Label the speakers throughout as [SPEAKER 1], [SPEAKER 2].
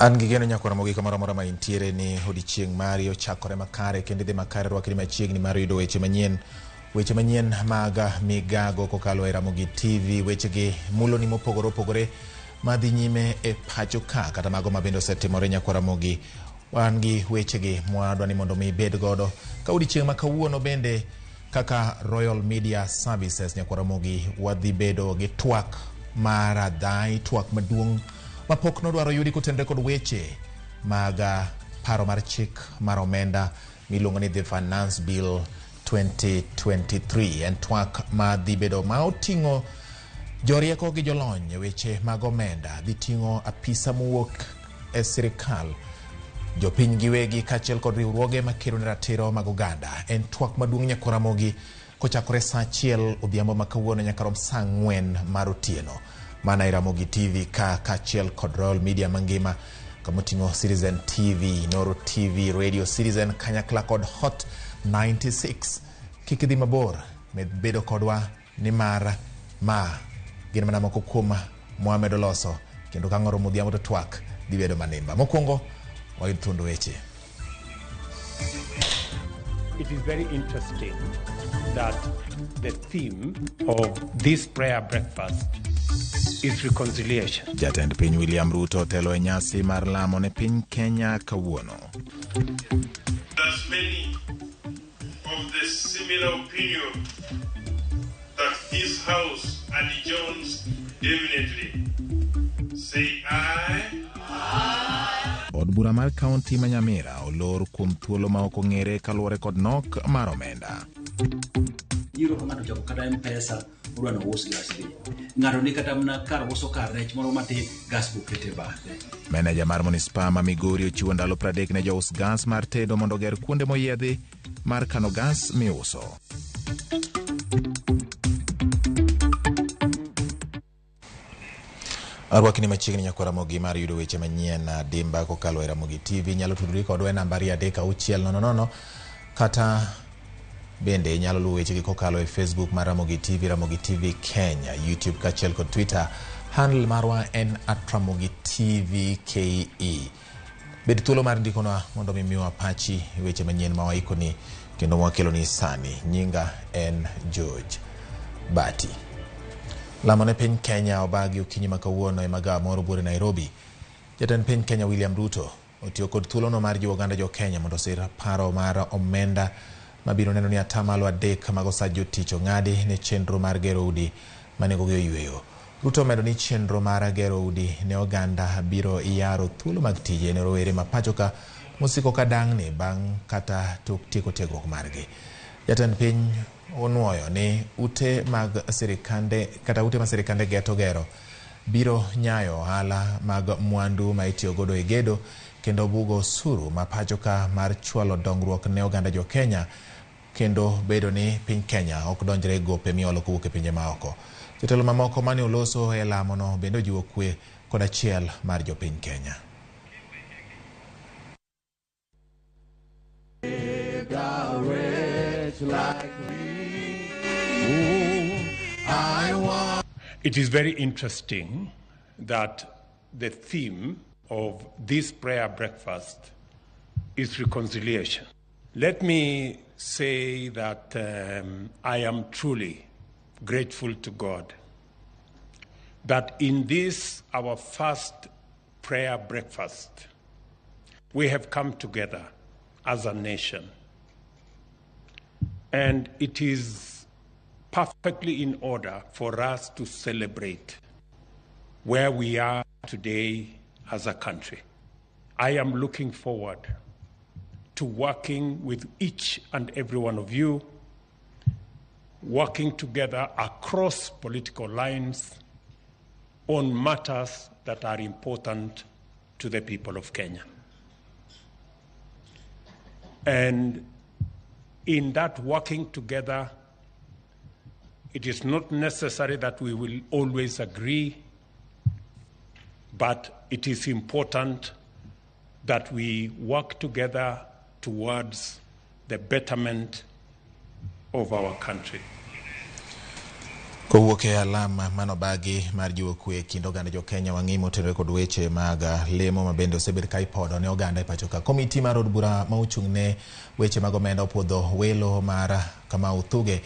[SPEAKER 1] An gi geno nyakwara Ramogi kamoro amora ma intiere ni odiechieng' mari ochakore makare kendo idhi makare rwakri machiegni mar yudo weche manyien weche manyien mag migago kokalo e Ramogi TV. Wechegi muloni mopogore opogore madhi nyime e pacho ka kata mago ma bende osetimore nyakwara Ramogi. Wan gi wechegi mwadwa ni mondo mi ibed godo ka odiechieng' ma kawuono bende kaka Royal Media Services nyakwara Ramogi wadhi bedo gi twak mar adhai, twak maduong' mapok nodwaro yudi kotenore kod weche mag paro mar chik mar omenda miluongo ni The Finance Bill 2023. En twak ma dhi bedo ma oting'o jorieko gi jolony e weche mag omenda, dhi ting'o apisa mowuok e sirikal, jopiny giwegi kaachiel kod riwruoge makedo ne ratiro mag oganda. En twak maduong' nyakwar Ramogi kochakore saa achiel odhiambo ma kawuono nyaka rom saa ang'wen mar otieno. Mana e Ramogi TV ka kaachiel kod Royal Media mangima kamoting'o Citizen TV, Noro TV, Radio Citizen kanyakla kod Hot 96. Kik idhi mabor, med bedo kodwa nimar ma gin mana moko kuom mwamedo loso kendo ka ng'oro modhiambo to twak dhi bedo manimba. Mokwongo wayud thuond weche.
[SPEAKER 2] It is very interesting that the theme of this prayer breakfast is reconciliation.
[SPEAKER 1] Jatend piny William Ruto otelo e nyasi mar lamo ne piny Kenya kawuono.
[SPEAKER 3] There's many of the similar opinion that this house adjourns definitely. Say aye.
[SPEAKER 1] Od bura mar kaunti ma Nyamira olor kuom thuolo ma ok ong'ere kaluwore kod nok mar omenda.
[SPEAKER 4] Iyudo ka ng'ato ochako kata M-Pesa odwa ni ous gas gi. Ng'ato ni kata mana kar uso kar rech moro matin gas bokete bathe.
[SPEAKER 1] Meneja mar manispaa ma Migori ochiwo ndalo 30 ne jous gas mar tedo mondo oger kuonde moyiedhi mar kano gas miuso. Arwakni machiegni nyakwar Ramogi mar yudo weche manyien adimba kokalo e Ramogi TV. Inyalo tudori kodwa e nambari 3600 kata bende inyalo luwo wechegi kokalo e Facebook mar Ramogi TV, Ramogi TV Kenya, YouTube kaachiel kod Twitter. Handle marwa en @RamogiTVKE. Bed thuolo mar ndikonwa mondo mi miwa pachi weche manyien ma waikoni kendo mwakeloni sani. Nyinga en George Bati. Lamo ne piny Kenya obagi okinyi ma kawuono e magawa moro buore Nairobi. Jatend piny Kenya William Ruto otiyo kod thuolono mar jiwo oganda jo Kenya mondo osir paro mar omenda mabiro neno ni atamalo 3 mag osach jotich ong'adi ne chenro mar gero udi manengogi oyweyo. Ruto omedo ni chenro mar gero udi ne oganda biro yaro thuolo mag tije ne rowere ma pacho ka mosiko ka dang'ni bang' kata tok tieko tiegruok margi. Jatend piny onuoyo ni ute mag sirikande kata ute ma sirikande geto gero biro nyayo ohala mag mwandu ma itiyo godo e gedo kendo bugo osuru ma pacho ka mar chwalo dongruok ne oganda jo Kenya kendo bedo ni piny Kenya ok donjre e gope miolo kowuok e pinje maoko. Jotelo mamoko mane oloso e lamono bende ojiwo kwe kod achiel mar jopiny Kenya.
[SPEAKER 2] It is very interesting that the theme of this prayer breakfast is reconciliation. Let me say that I am truly grateful to God that in this, our first prayer breakfast, we have come together as a nation. And it is perfectly in order for us to celebrate where we are today as a country. I am looking forward to working with each and every one of you working together across political lines on matters that are important to the people of Kenya. And in that working together, it is not necessary that we will always agree, but it is important that we work together towards the betterment of our country.
[SPEAKER 1] Kowuok e alama manobagi mar jiwo kwe kind oganda jo Kenya wang'i motenore kod weche mag lemo ma bende osebed ka ipodo ne oganda e pacho ka. Komiti mar od bura ma ochung' ne weche mag omenda opuodho welo mar Kamau Thuge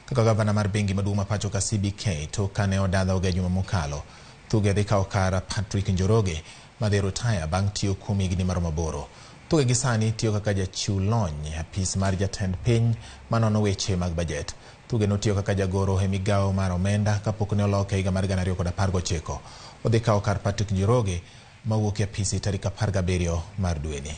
[SPEAKER 1] kaka gavana mar bengi maduong' ma pacho ka CBK tok kane odadhoge e juma mokalo. Thuge dhi kawo kar Patrick Njoroge madhi retire bang' tiyo kuom higni maromo 8. Thuge gi sani tiyo kaka jachiw lony e apis mar jatend piny manono weche mag bajet. Thuge notiyo kaka jagoro e migawo mar omenda kapok ne oloke higa mar 2019. Odhi kawo kar Patrick Njoroge mawuok e apisi tarik 17 mar dweni.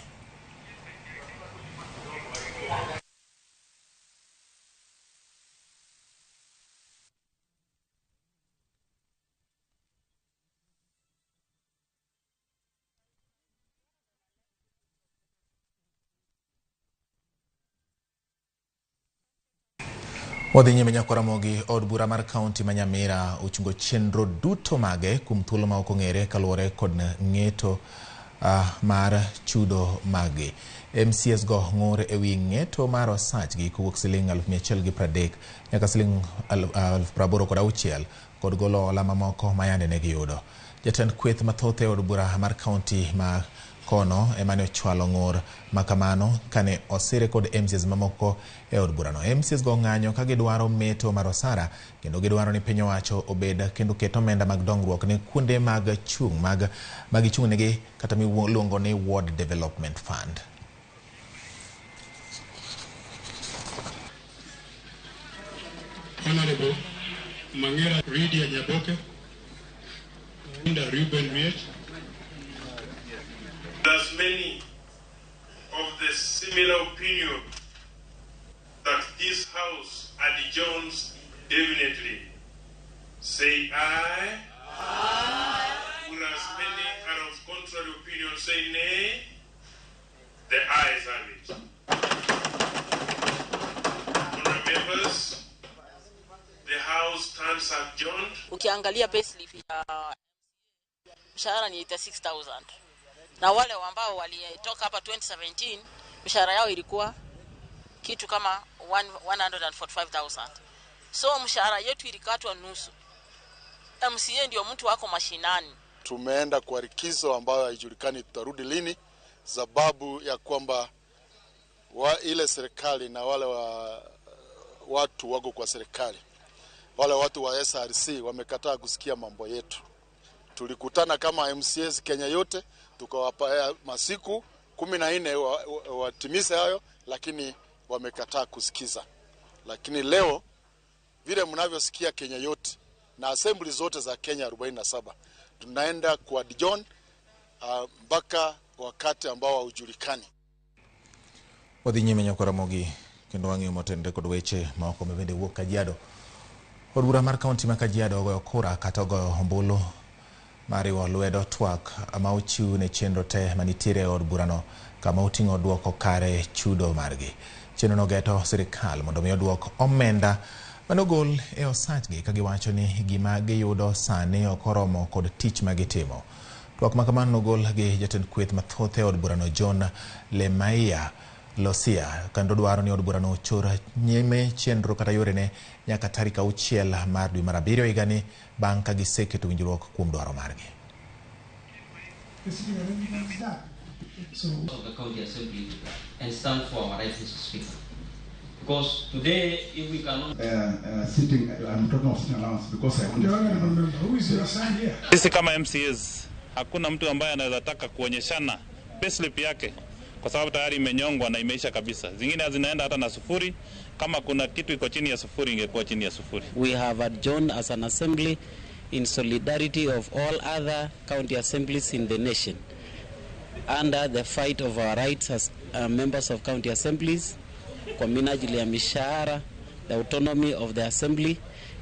[SPEAKER 1] Wadhi nyime nyaka Ramogi, od bura mar kaunti ma Nyamira ochungo chenro duto mage kuom thuolo ma ok ong'ere kaluwore kod ng'eto mar chudo maggi. MCS go ng'ur ewi ng'eto mar osachgi kowuok siling 130 nyaka siling 86 kod golo hola mamoko ma yande ne giyudo. Jatend kweth mathoth e od bura mar kaunti ma kono ema ne ochwalo ng'ur makamano kane osire kod MCs mamoko e od burano. MCs go ng'anyo ka gidwaro meto mar osara kendo gidwaro ni piny owacho obed kendo ket omenda mag dongruok ne kuonde mag chung' mag magichung'negi kata miluongo ni Ward Development Fund.
[SPEAKER 5] Honorable Mangera Lydia Nyaboke, Linda Ruben Riech.
[SPEAKER 3] As many of the similar opinion that this House adjourns definitely, say aye. Aye. Whereas many are of contrary opinion, say nay. The ayes have it. Honourable members, the House stands adjourned.
[SPEAKER 6] Ukiangalia payslip ya mshahara ni 86,000. Na wale ambao walitoka hapa 2017 mshahara yao ilikuwa kitu kama 145,000. So mshahara yetu ilikatwa nusu. MCA ndio mtu wako mashinani.
[SPEAKER 7] Tumeenda kwa likizo ambayo haijulikani tutarudi lini, sababu ya kwamba ile serikali na wale watu wako kwa serikali, wale watu wa SRC wamekataa kusikia mambo yetu. Tulikutana kama MCAs Kenya yote, tukawapa masiku 14 watimize hayo, lakini wamekataa kusikiza. Lakini leo vile mnavyosikia Kenya yote na assembly zote za Kenya 47 tunaenda kwa Dijon mpaka wakati ambao haujulikani.
[SPEAKER 1] Wadhi nyime nyaka Ramogi kendo wang'iyo motenore kod weche maoko mabende wuok Kajiado. Od bura mar kaunti ma Kajiado ogoyo kura kata ogoyo ombulu mar riwo lwedo twak ma ochiw ne chenro te manitiere e od burano kama oting'o duoko kare chudo margi. Chenro no geto sirikal mondo mi oduok omenda manogol e osachgi ka giwacho ni gima giyudo sani ok oromo kod tich ma gitimo. Twak ma kamano nogol gi jatend kweth mathoth e od burano John Lemaia Losia kendo dwaro ni od burano ochor nyime chenro kata yorene nyaka tarik 6 mar dwe mar 7 higani bang' ka giseketo winjruok kuom dwaro margi.
[SPEAKER 8] Of the county assembly and stand for our rights, Mr. Speaker. Because today, if we cannot
[SPEAKER 9] sitting, I'm talking of sitting allowance because I want to.
[SPEAKER 5] Who is your son here?
[SPEAKER 10] Sisi kama MCAs hakuna mtu ambaye anaweza taka kuonyeshana payslip yake kwa sababu tayari imenyongwa na imeisha kabisa. Zingine zinaenda hata na sufuri. Kama kuna kitu iko chini ya sufuri ingekuwa chini ya sufuri.
[SPEAKER 11] We have adjourned as an assembly in solidarity of all other county assemblies in the nation under the fight of our rights as members of county assemblies kwa minajili ya mishahara the autonomy of the assembly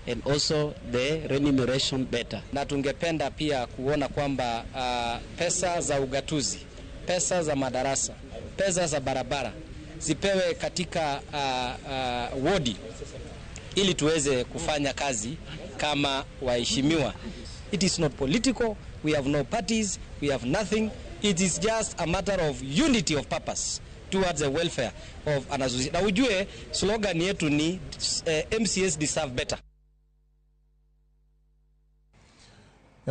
[SPEAKER 11] and also the remuneration better.
[SPEAKER 12] Na tungependa pia kuona kwamba pesa za ugatuzi, pesa za madarasa, pesa za barabara zipewe katika wodi ili tuweze kufanya kazi kama waheshimiwa. It is not political, we have no parties, we have nothing. It is just a matter of unity of purpose towards the welfare of an association. Na ujue slogan yetu ni MCAs deserve better.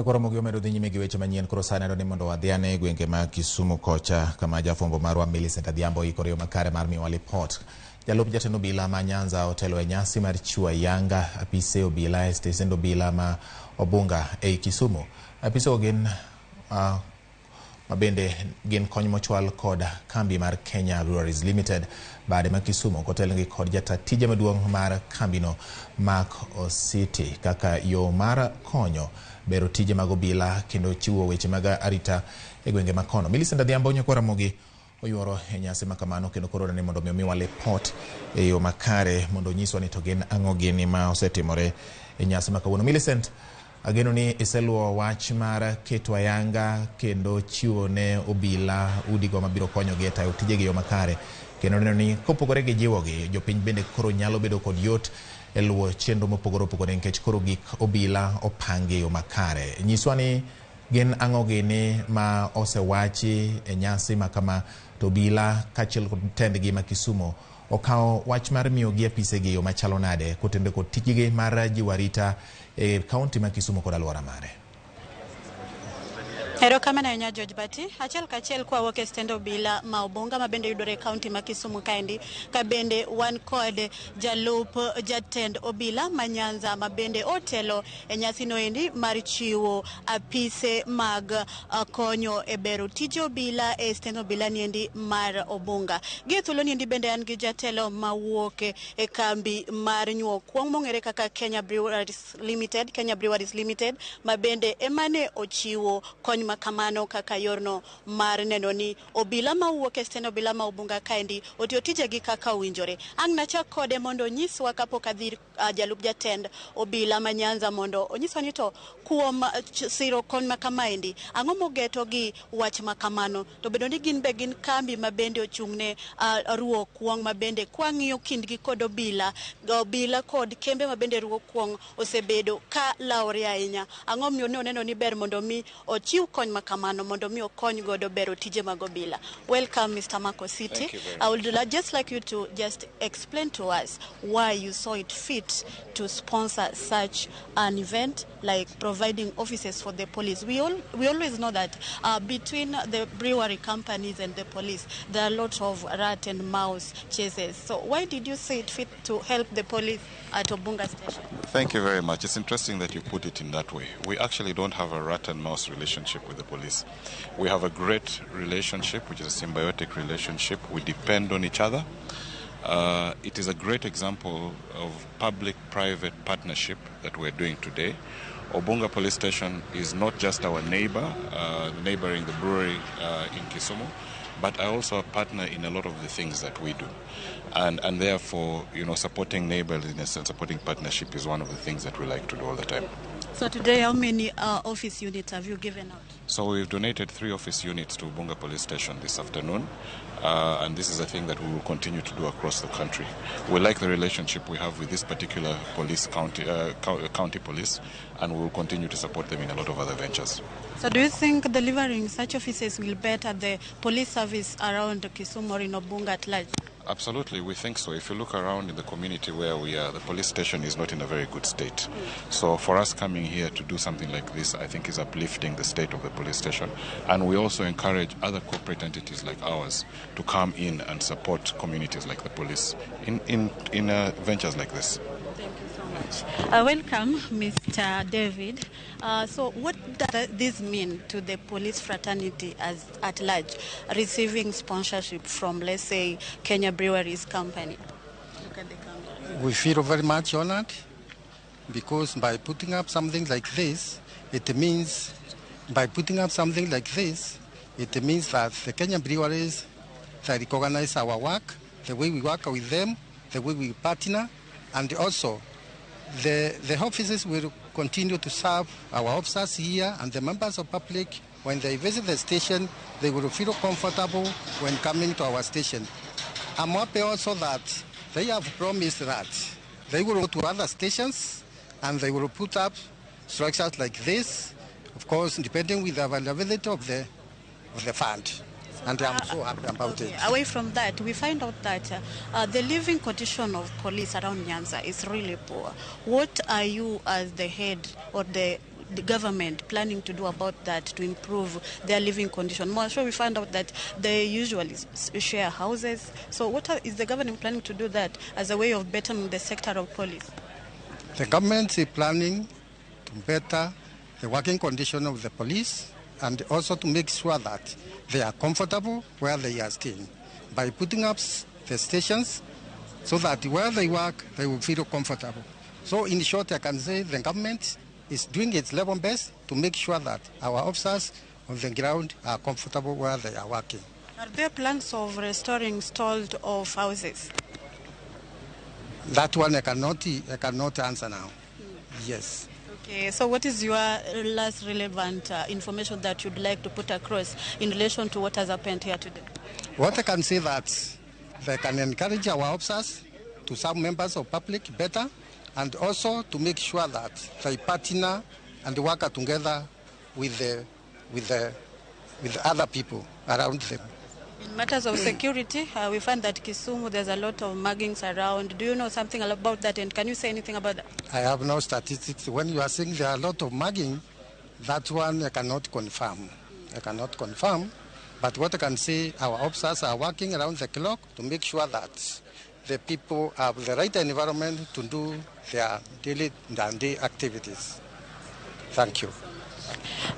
[SPEAKER 1] Koro omedo dhi nyime gi weche manyien. Koro sani adwa ni mondo wadhi ane e gwenge ma Kisumu kocha, kama jafwambo marwa Millicent Adhiambo oikore yo makare mar miyowa lipot. Jalup jatend obila ma Nyanza otelo e nyasi mar chiwo ayanga apise obila e stesend obila ma Obunga ei Kisumu. Apise go gin mabende gin kony mochwal kod kambi mar Kenya Breweries Limited bade ma Kisumu, kotelnegi kod jata tije maduong' mar kambino Mark Ositi, kaka yo mar konyo bero tije mag obila kendo chiwo weche mag arita e gwenge ma kono. Millicent Adhiambo nyakwar Ramogi oyuoro e nyasi ma kamano, kendo koro ni mondo mi omiwa lipot e yo makare mondo onyiswa ni to gin ang'o gini ma osetimore e nyasi ma kawuono. Millicent, ageno ni iseluwo wach mar keto ayanga kendo chiwo ne obila udigo mabiro konyogi e tayo tijegi e yo makare, kendo neno ni kopogore gi jiwogi, jopiny bende koro nyalo bedo kod yot e luwo chenro mopogore opogore nikech koro gik obila opangi e yo makare. Nyiswa ni gin ang'o gini ma osewachi e nyasi ma kama, to obila kaachiel kod tendgi ma Kisumu okawo wach mar miyogi apisegi e yo machalo nade kotenore kod tijgi mar jiwo arita e kaunti ma Kisumu kod alwora mare.
[SPEAKER 13] Erokamano ahinya, George Bati. Achiel kachiel kwawuok e stend obila ma Obunga ma bende yudore e kaunti ma Kisumu kaendi, ka bende wan kod jalup jatend obila ma Nyanza ma bende otelo e nyasi noendi mar chiwo apise mag konyo e bero tije obila e stend obila niendi mar Obunga. Gi e thuolo niendi bende an gi jatelo mawuok e kambi mar nyuo kuong' mong'ere kaka Kenya Breweries Limited, Kenya Breweries Limited, ma bende emane ochiwo kony makamano kaka yorno mar neno ni obila mawuok e stend obila ma Obunga kaendi otiyo tijegi kaka owinjore. Ang' nachak kode mondo onyiswa kapok adhi jalup jatend obila ma Nyanza mondo onyiswa ni to kuom siro kony ma kamaendi ang'o mogeto gi wach makamano, to bedo ni gin be gin kambi ma bende ochung'ne ruwo kuong' ma bende kwang'iyo kindgi kod obila, obila kod kembe ma bende ruwo kuong' osebedo ka lawore ahinya. Ang'o miyo ne oneno ni ber mondo mi ochiw kony makamano mondo mi okony godo bero tije mag obila? Welcome, Mr. Marco City.
[SPEAKER 14] Thank you very
[SPEAKER 13] I would just like you to just explain to us why you saw it fit to sponsor such an event like providing offices for the police. We always know that between the brewery companies and the police, there are a lot of rat and mouse chases. So why did you see it fit to help the police at Obunga Station?
[SPEAKER 14] Thank you very much. It's interesting that you put it in that way. We actually don't have a rat and mouse relationship with the police. We have a great relationship, which is a symbiotic relationship. We depend on each other. It is a great example of public-private partnership that we're doing today. Obunga Police Station is not just our neighbor, neighboring the brewery in Kisumu, but also a partner in a lot of the things that we do. And therefore, you know, supporting neighborliness and supporting partnership is one of the things that we like to do all the time.
[SPEAKER 13] So today, how many office units have you given out?
[SPEAKER 14] So we've donated 3 office units to Obunga Police Station this afternoon, and this is a thing that we will continue to do across the country. We like the relationship we have with this particular police county, county police, and we will continue to support them in a lot of other ventures.
[SPEAKER 13] So do you think delivering such offices will better the police service around Kisumu or in Obunga at large?
[SPEAKER 14] Absolutely, we think so. If you look around in the community where we are, the police station is not in a very good state. So for us coming here to do something like this, I think is uplifting the state of the police station. And we also encourage other corporate entities like ours to come in and support communities like the police in ventures like this.
[SPEAKER 13] Thank you so much. Welcome, Mr. David. So what does this mean to the police fraternity as at large, receiving sponsorship from, let's say, Kenya Breweries Company? Look at the camera.
[SPEAKER 15] We feel very much honored because by putting up something like this, it means that the Kenya Breweries, they recognize our work, the way we work with them, the way we partner. And also, the offices will continue to serve our officers here and the members of public. When they visit the station, they will feel comfortable when coming to our station. I'm happy also that they have promised that they will go to other stations and they will put up structures like this, of course, depending with the availability of the fund. And I'm so happy about it.
[SPEAKER 13] Away from that, we find out that the living condition of police around Nyanza is really poor. What are you, as the head or the government, planning to do about that to improve their living condition? More sure, we find out that they usually share houses. So what is the government planning to do that as a way of bettering the sector of police?
[SPEAKER 15] The government is planning to better the working condition of the police and also to make sure that they are comfortable where they are staying by putting up the stations so that where they work, they will feel comfortable. So in short, I can say the government is doing its level best to make sure that our officers on the ground are comfortable where they are working.
[SPEAKER 13] Are there plans of restoring stalled off houses?
[SPEAKER 15] That one I cannot answer now. Yes.
[SPEAKER 13] Okay, so what is your last relevant information that you'd like to put across in relation to what has happened here today?
[SPEAKER 15] What I can say that they can encourage our officers to serve members of public better, and also to make sure that they partner and work together with the other people around them.
[SPEAKER 13] In matters of security, we find that Kisumu, there's a lot of muggings around. Do you know something about that, and can you say anything about that?
[SPEAKER 15] I have no statistics. When you are saying there are a lot of mugging, that one I cannot confirm. I cannot confirm. But what I can say, our officers are working around the clock to make sure that the people have the right environment to do their daily day activities. Thank you.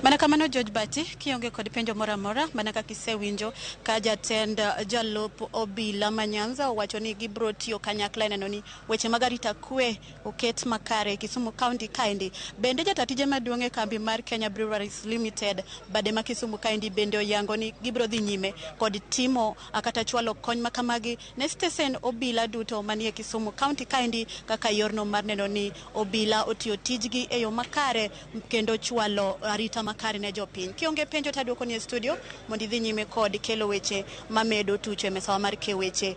[SPEAKER 13] Mana kamano George Bati kionge kod penjo moro amora mana kaka isewinjo ka jatend jalup obila ma Nyanza owacho ni gibiro tiyo kanyakla neno ni weche mag arita kwe oket makare Kisumu County kaendi. Bende jata tije maduong' e kambi mar Kenya Breweries Limited bade ma Kisumu kaendi bende oyango ni gibiro dhi nyime kod timo kata chwalo kony makamagi ne stesen obila duto manie Kisumu County kaendi kaka yorno mar neno ni obila otiyo tijgi e yo makare kendo chwalo arita makare ne jopiny. Kionge penjo taduoko ni e studio mondo idhi nyime kod kelo weche mamedo tucho e mesawa mar ke weche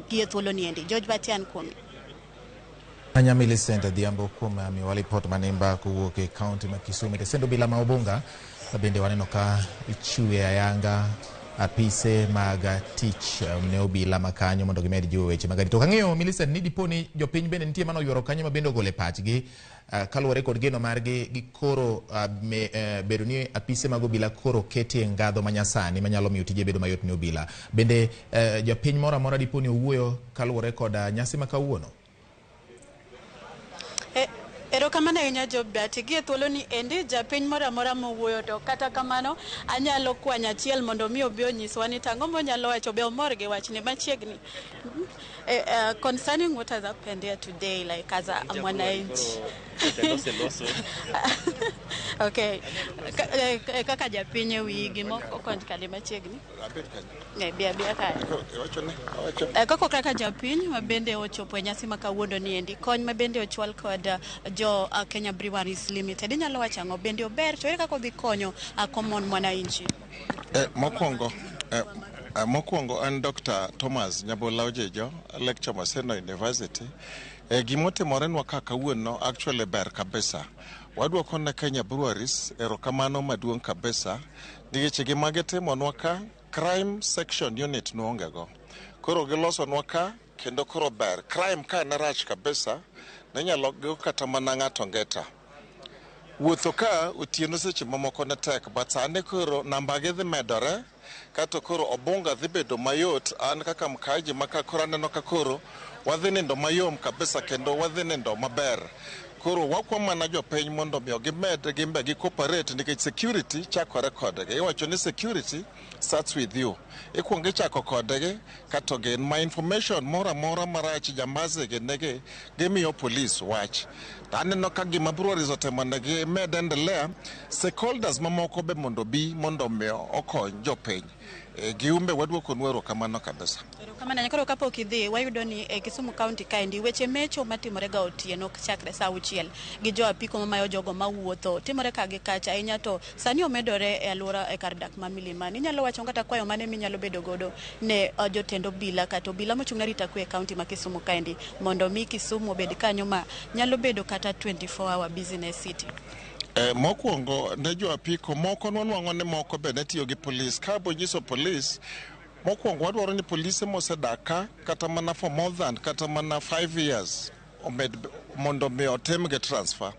[SPEAKER 13] gi thuolo niendi. George Batian kuomi.
[SPEAKER 1] Anya Millicent Adhiambo kuom miwa lipot manimba kowuok e kaunti ma Kisumu. Tesendo bila ma Obunga bende waneno ka ichiwe ayanga apise mag tich ne obila makanyo mondo gimed jiwo weche mag arita. To kang'eyo Millicent ni dipo ni jopiny bende nitie mano yuoro kanyo ma bende ogole pachgi kaluwore kod geno margi gi koro bedo ni apise mag obila koro ketie ngadho manyasani manyalo miyo tije bedo mayot ne obila. Bende jopiny moro amora dipo ni owuoyo kaluwore kod nyasi ma kawuono?
[SPEAKER 13] Erokamano ahinya Jobati. Gi e thuolo ni endi japiny moro amora mowuoyo to kata kamano anyalo kwanyo achiel mondo mi obi onyiswa ni tang'o monyalo wacho be omor gi wachni machiegni. Concerning what has happened here today, like as a mwananchi. Okay. Kaka japiny e wi gima okonj kade machiegni. Bia bia kae. Koko kaka japiny ma bende ochopo e nyasi ma kawuono ni endi kony ma bende ochwal kod jo Kenya Breweries Limited inyalo wacho ang'o bende ober to ere kaka odhi konyo common mwananchi?
[SPEAKER 7] Mokwongo an Dr. Thomas Nyabola Ojejo, lecturer Maseno University. Gimotimore ka kawuono actually ber kabisa. Wadwoko ne Kenya Breweries erokamano maduong' kabisa nikech gima gitimonwa ka crime section unit noonge go. Koro gilosonwa ka kendo koro ber. Crime ka ne rach kabisa, ne nyalo go kata mana ng'ato ngeta. Wuotho ka otieno seche mamoko ne tek, but sani koro namba gi dhi medore, kato koro Obunga dhi bedo mayot. An kaka mkaaji ma ka koro aneno ka koro wadhi nindo mayom kabisa kendo wadhi nindo maber. Koro wakwa mana jopiny mondo omiyo gimed gimbe gi cooperate nikech security chakore kodgi. Iwacho ni security starts with you. Ikuongo ichako kodgi kato gin ma information moro amora marach jambazi gi negi gimiyo police wach. To aneno ka gima breweries otemo negi med endelea, stakeholders mamoko be mondo bi mondo omiyo okony jopiny. Giumbe waduokonu erokamano kabisa.
[SPEAKER 13] Erokamano. Koro kapok idhi, wayudo ni e Kisumu County kaendi weche mecho matimore ga otieno chakre saa 6 gi jo apiko mamayo jogo mawuotho timore ka gi kacha ahinya, to sani omedore e alwora e kar dak ma Milimani. Inyalo wacho kata kwayo mane minyalo bedo godo ne jotend obila kata obila mochung' ne arita kwe e kaunti ma Kisumu kaendi mondo mi Kisumu obed kanyo ma nyalo bedo kata 24-hour business city?
[SPEAKER 7] Mokwongo ne jo apiko moko nwanwang'o ni moko be ne tiyo gi polis. Ka bonyiso polis, mokwongo wadwaro ni polise mosedak ka kata mana for more than kata mana 5 years omed mondo mi otimgi transfer.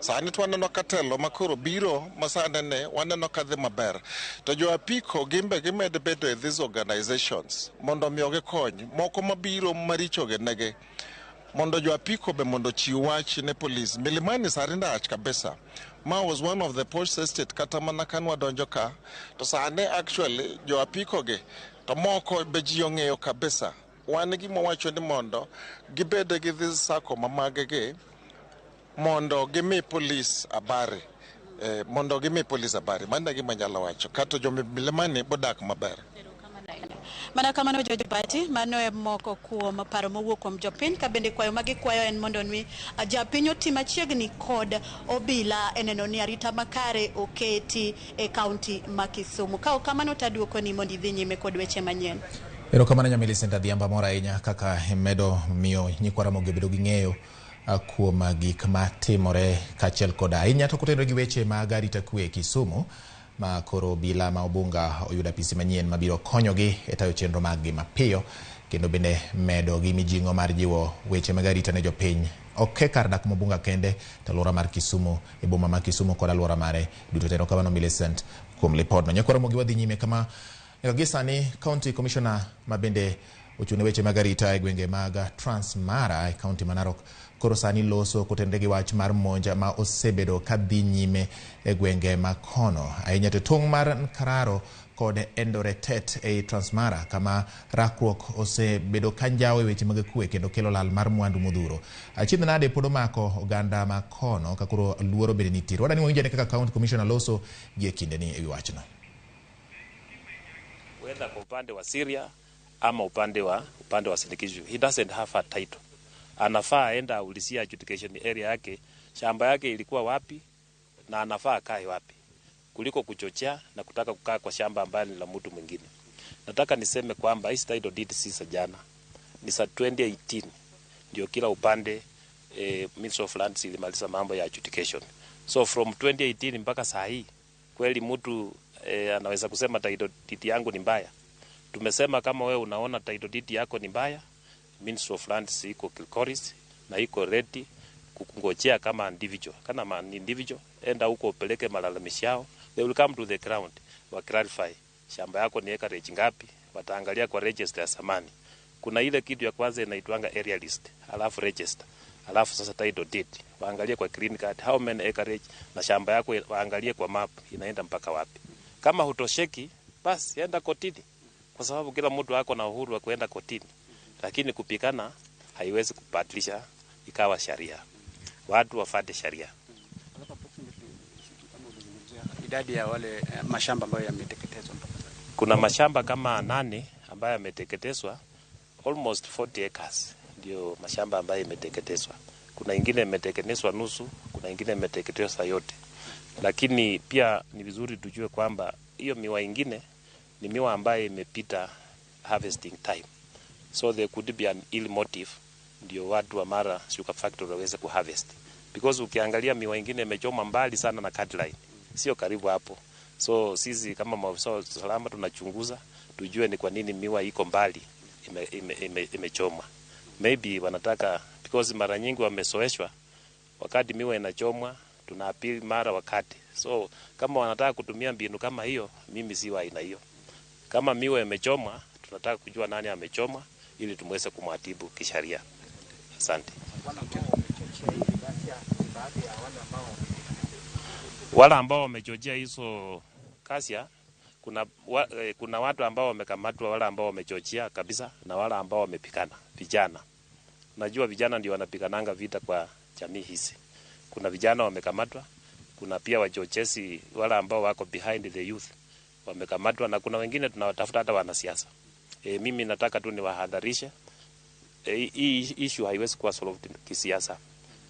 [SPEAKER 7] Sani to waneno ka telo makoro biro masani ni waneno ka dhi maber. To jo apiko gimbe gimed bedo e these organizations mondo mi gikony moko mabiro maricho gi negi mondo jo apiko be mondo chiw wach ne polis. Milimani sani rach kabisa. Ma was one of the posh estate kata mana ka nwadonjo ka to sani actually jo apiko gi to moko be ji ong'eyo kabisa. Wan gima wacho ni mondo gibed gi this sacco ma maggi mondo gimi polis habari. Mondo gimi polis habari. Mano e gima anyalo wacho. Kato jo Milimani bodak maber.
[SPEAKER 13] Mana kamano George Bati, mano e moko kuom paro mowuok kuom jopiny, ka bende kwayo ma gikwayo en mondo mi japiny oti machiegni kod obila e neno ni arita makare oketi e kaunti ma Kisumu. Ka ok kamano to aduoko ni mondo idhi nyime kod weche manyien.
[SPEAKER 1] Erokamano nya Millicent Adhiambo, mor ahinya kaka imedo miyo nyikwa Ramogi obedo gi ng'eyo kuom gik matimore kaachiel kod ahinya to kotenore gi weche mag arita kwe e Kisumu ma koro obila ma Obunga oyudo apisi manyien mabiro konyogi e tayo chenro mag gi mapiyo kendo bende medo gi mijing'o mar jiwo weche mag arita ne jopiny ok e kar dak ma Obunga kende to alwora mar Kisumu e boma ma Kisumu kod alwora mare duto. Erokamano Millicent kuom lipodno. Nyakwa Ramogi wadhi nyime kama nyaka gi sani County Commissioner ma bende ochung' ne weche mag arita e gwenge mag Transmara e kaunti ma Narok koro sani loso kotenore gi wach mar monj ma osebedo ka dhi nyime e gwenge ma kono ahinya to tong' mar Nkararo kod Endoretet ei Transmara kama rakruok osebedo ka njawo e weche mag kwe kendo kelo lal mar mwandu modhuro. Achiedh nade pod omako oganda ma kono ka koro luoro bende nitiere. Wadani wawinj ane kaka County Commissioner loso gi e kindeni e wi wachno.
[SPEAKER 16] Whether kwa upande wa Syria ama upande wa Uasin Gishu, he doesn't have a title. Anafaa aenda aulizia adjudication area yake, shamba yake ilikuwa wapi na anafaa akae wapi, kuliko kuchochea na kutaka kukaa kwa shamba ambalo ni la mtu mwingine. Nataka niseme kwamba hii title deed si za jana, ni za 2018 ndio kila upande Ministry of Lands ilimaliza mambo ya adjudication. So from 2018 mpaka saa hii kweli mtu anaweza kusema title deed yangu ni mbaya? Tumesema kama wewe unaona title deed yako ni mbaya, Ministry of Lands iko Kilgoris na iko ready kukungojea kama individual. Kama ni individual, enda huko upeleke malalamishi yao, they will come to the ground wa clarify shamba yako ni acreage ngapi, wataangalia kwa register ya zamani. Kuna ile kitu ya kwanza inaitwanga area list, alafu register, alafu sasa title deed, waangalie kwa green card how many acreage na shamba yako waangalie kwa map inaenda mpaka wapi. Kama hutosheki basi enda kotini, kwa sababu kila mtu ako na uhuru wa kuenda kotini, lakini kupikana haiwezi kubadilisha ikawa sharia. Watu wafuate sharia.
[SPEAKER 17] Idadi ya wale mashamba ambayo yameteketezwa mpaka sasa.
[SPEAKER 16] Kuna mashamba kama 8 ambayo yameteketezwa, almost 40 acres ndio mashamba ambayo yameteketezwa. Kuna ingine imeteketezwa nusu, kuna ingine imeteketezwa yote. Lakini pia ni vizuri tujue kwamba hiyo miwa ingine ni miwa ambayo imepita harvesting time. So there could be an ill motive ndio watu wa Mara Sugar Factory waweze kuharvest. Because ukiangalia miwa ingine imechoma mbali sana na cut line, sio karibu hapo. So sisi kama maafisa wa usalama tunachunguza tujue ni kwa nini miwa iko mbali imechomwa. Maybe wanataka, because mara nyingi wamesoeshwa wakati miwa inachomwa tunaapili mara wakati. So kama wanataka kutumia mbinu kama hiyo, mimi si wa aina hiyo. Kama miwa imechomwa, tunataka kujua nani amechoma ili tumweze kumwatibu kisheria. Asante.
[SPEAKER 17] baadhi ya wale ambao
[SPEAKER 16] Wale ambao wamechochea hizo ghasia, kuna watu ambao wamekamatwa, wale ambao wamechochea kabisa na wale ambao wamepigana, vijana. Najua vijana ndio wanapigananga vita kwa jamii hizi. Kuna vijana wamekamatwa, kuna pia wachochezi wale ambao wako behind the youth wamekamatwa, na kuna wengine tunawatafuta hata wanasiasa. Mimi nataka tu niwahadharishe, hii issue haiwezi kuwa solved kisiasa,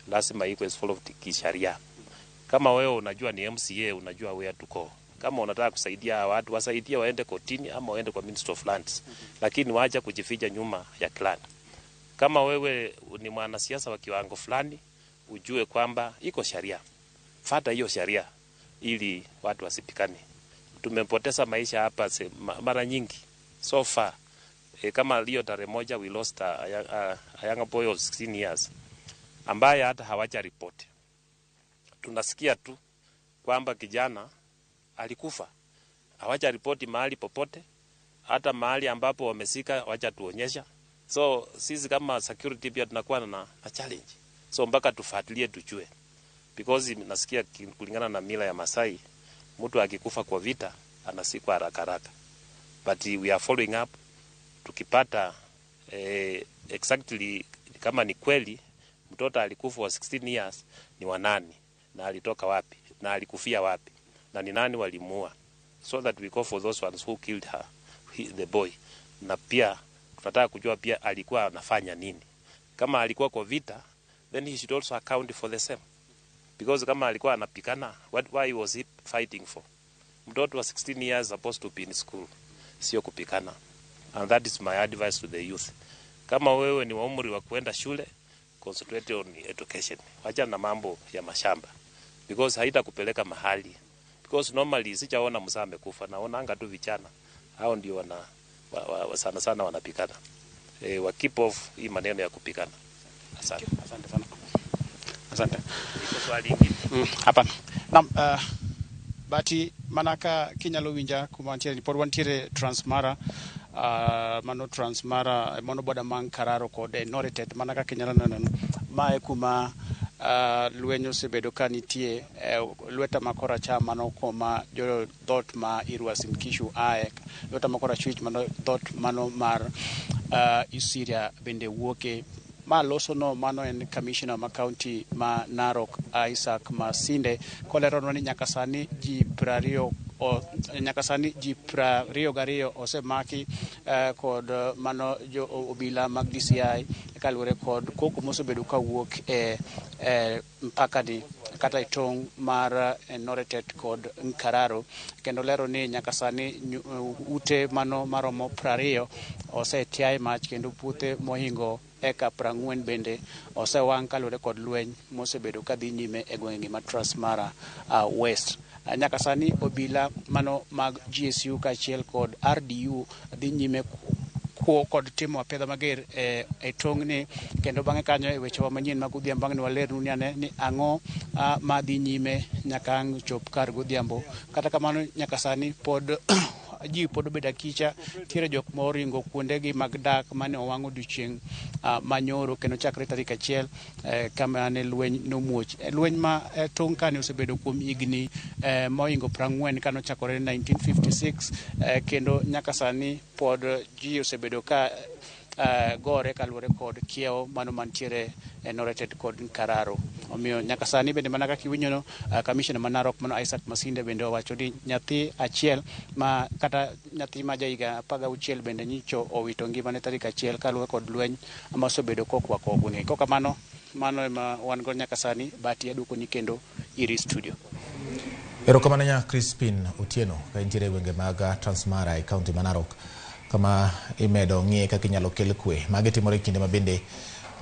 [SPEAKER 16] lazima ikuwe solved kisheria. Kama wewe unajua ni MCA, unajua where to go. Kama unataka kusaidia watu, wasaidie waende kotini ama waende kwa Minister of Lands, lakini waacha kujificha nyuma ya clan. Kama wewe ni mwanasiasa wa kiwango fulani, ujue kwamba iko sheria, fata hiyo sheria ili watu wasipikane. Tumepoteza maisha hapa mara nyingi so far. Kama leo tarehe 1 we lost a young boy of 16 years ambaye hata hawaja report. Tunasikia tu kwamba kijana alikufa, hawaja ripoti mahali popote, hata mahali ambapo wamesika hawajatuonyesha. So sisi kama security pia tunakuwa na challenge, so mpaka tufuatilie tujue, because nasikia kulingana na mila ya Masai, mtu akikufa kwa vita anasikwa haraka haraka, but we are following up. Tukipata exactly kama ni kweli mtoto alikufa wa 16 years ni wa nani, na alitoka wapi, na alikufia wapi, na ni nani walimuua, so that we go for those ones who killed her, the boy. Na pia tunataka kujua pia alikuwa anafanya nini. Kama alikuwa kwa vita, then he should also account for the same, because kama alikuwa anapikana, why was he fighting for? Mtoto wa 16 years supposed to be in school, sio kupikana. And that is my advice to the youth. Kama wewe ni wa umri wa kuenda shule, concentrate on education. Wacha na mambo ya mashamba, because haitakupeleka mahali. Because normally sijaona mzee amekufa, naona tu vijana hao ndio wana sana sana wanapikana. Wa keep off hii maneno ya kupikana. Asante.
[SPEAKER 17] Asante sana. Asante.
[SPEAKER 16] Iko swali ingine?
[SPEAKER 17] Hapana. Naam, Bati manaka kinyalo winja kuma wantiere ni pod wantiere Transmara, mano Transmara mano boda mang Kararo kod Enoretet. Mana kaka inyalo neno, mae kuma lweny osebedo ka nitie, lweta ma koracham mano koma jo dhot ma Uasin Gishu ae, lweta ma korachwich mano dhot mano mar Isiria bende wuoke. Ma loso no mano en commissioner ma county ma Narok, Isaac Masinde, koleronwa ni nyaka sani ji 22 osemaki kod mano jo obila mag DCI kaluwore kod koko mosebedo kawuok e mpaka ni kata e tong' mar Enoretet kod Nkararo, kendo lero ni nyaka sani ute mano maromo 20 osetiaye mach kendo puothe mohingo eka 40 bende osewang' kaluwore kod lweny mosebedo kadhi nyime e gwenge ma Transmara West. Nyaka sani obila mano mag GSU kaachiel kod RDU dhi nyime kuo kod timo apedha mager e tong'ni, kendo bang'e kanyo e wechewa manyien mag odhiambo ang' walernu ni ane ni ang'o ma dhi nyime nyaka ang' chop kar godhiambo. Kata kamano nyaka sani pod ji pod obedo akicha, nitiere jok ma oringo kuondegi mag dak mane owang' odiochieng' manyoro kendo chakre tarik 1 kama ne lweny nomuoch. Lweny ma tong' kani osebedo kuom higni mohingo 40 kanochakore 1956, kendo nyaka sani pod ji osebedo ka gore kaluwore kod kiewo mano mantiere Enoretet kod Nkararo. Omiyo nyaka sani bende mana kaka iwinjono, commissioner ma Narok mano Isaac Masinde bende owacho ni nyathi achiel ma kata nyathi ma ja higa 16 bende nyicho owito ngimane tarik 1 kaluwore kod lweny ma osebedo kokwako gwenge. Kokamano, mano ema wan go nyaka sani. Bati aduokoni kendo iri studio.
[SPEAKER 1] Erokamano nya Crispin Otieno ka intiere e gwenge mag Transmara e kaunti ma Narok, kama imedo ng'iye kaka inyalo kel kwe. Magi timore e kinde ma bende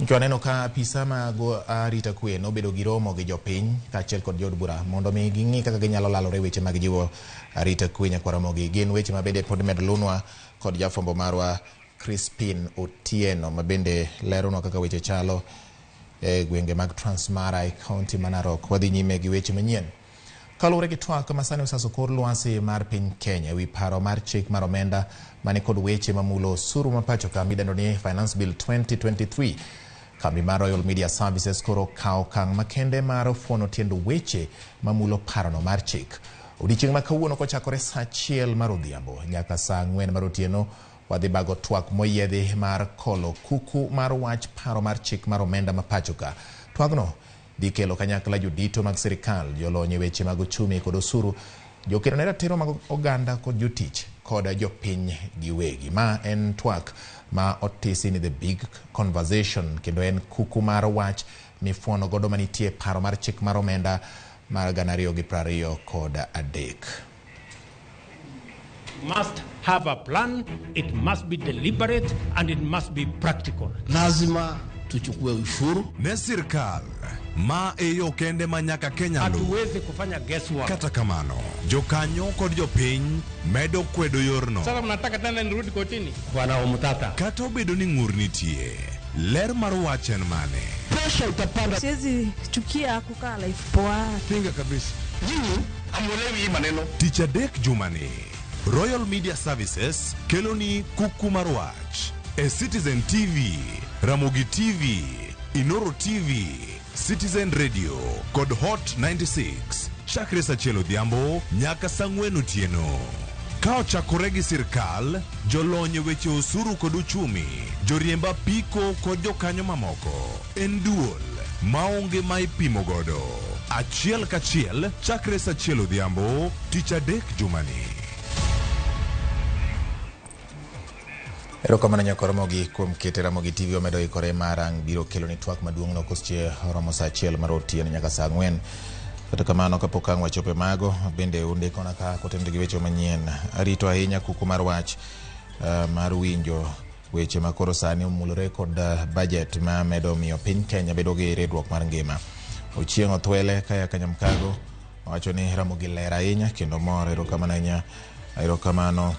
[SPEAKER 1] nyocha waneno ka apisa mag arita kwe nobedo gi romo gi jopiny kaachiel kod jood bura mondo mi ging'i kaka ginyalo lalore weche mag jiwo arita kwe nyakwa Ramogi. Gin weche ma bende pod imedo lunwa kod jafwambo marwa Crispin Otieno ma bende leronwa kaka weche chalo e gwenge mag Transmara e kaunti ma Narok. Wadhi nyime gi weche manyien. Kaluwore gi twak ma sani osaso kor lwasi mar piny Kenya ewi paro mar chik mar omenda mani kod weche mamulo osuru ma pacho ka midendo ni Finance Bill 2023. Kambi mar Royal Media Services koro kawo okang' makende mar fuono tiend weche mamulo parono mar chik. Odiechieng' ma kawuono kochakore saa 1 mar odhiambo nyaka saa 4 mar otieno wadhi bago twak moyiedhi mar kolo kuku mar wach paro mar chik mar omenda ma pacho ka. Twagno dhi kelo kanyakla jodito mag sirikal, jolony e weche mag ochumi kod osuru, jokedo ne ratiro mag oganda kod jotich kod jopiny giwegi. Ma en twak ma otisi ni The Big Conversation kendo en kuku mar wach mifuono godo manitie paro mar chik mar omenda mar 2023.
[SPEAKER 2] Must have a plan, it must be deliberate and it must be practical.
[SPEAKER 18] Lazima tuchukue ushuru
[SPEAKER 19] ne sirkal ma e yo kende ma nyaka Kenya luw.
[SPEAKER 2] Hatuwezi kufanya guesswork.
[SPEAKER 19] Kata kamano, jokanyo kod jopiny medo kwedo yorno.
[SPEAKER 5] Sasa mnataka tena nirudi kotini?
[SPEAKER 2] Bwana Omutata.
[SPEAKER 19] Kata obedo ni ng'ur nitie, ler mar wach en mane?
[SPEAKER 18] Presha itapanda.
[SPEAKER 20] Siwezi chukia kukaa life poa.
[SPEAKER 19] Pinga kabisa.
[SPEAKER 18] Nyinyi hamuelewi hii maneno.
[SPEAKER 19] Tich adek jumani, Royal Media Services keloni kuku mar wach e Citizen TV, Ramogi TV, Inoro TV, Citizen Radio kod Hot 96 chakre saa 1 odhiambo nyaka saa 4 otieno. Ka ochakore gi sirkal, jolony e weche osuru kod uchumi, joriemb apiko kod jokanyo mamoko, en duol maonge ma ipimo godo. Achiel kachiel chakre saa 1 odhiambo, tich adek jumani.
[SPEAKER 1] Erokamano nyaka Ramogi kuom kete Ramogi TV omedo ikore mar ang' biro kelo ni twak maduong' no koseche romo saa 1 mar otieno nyaka saa 4. Kata kamano kapok ang' wachopo e mago, bende undikona ka kotenore gi weche manyien. Arito ahinya kuku mar wach mar winjo weche ma koro sani omulore kod budget ma medo miyo piny Kenya bedo gi ridruok mar ngima. Ochieng' Othwele kaya Kanyamkago owacho ni Ramogi ler ahinya kendo mor. Erokamano ahinya. Erokamano.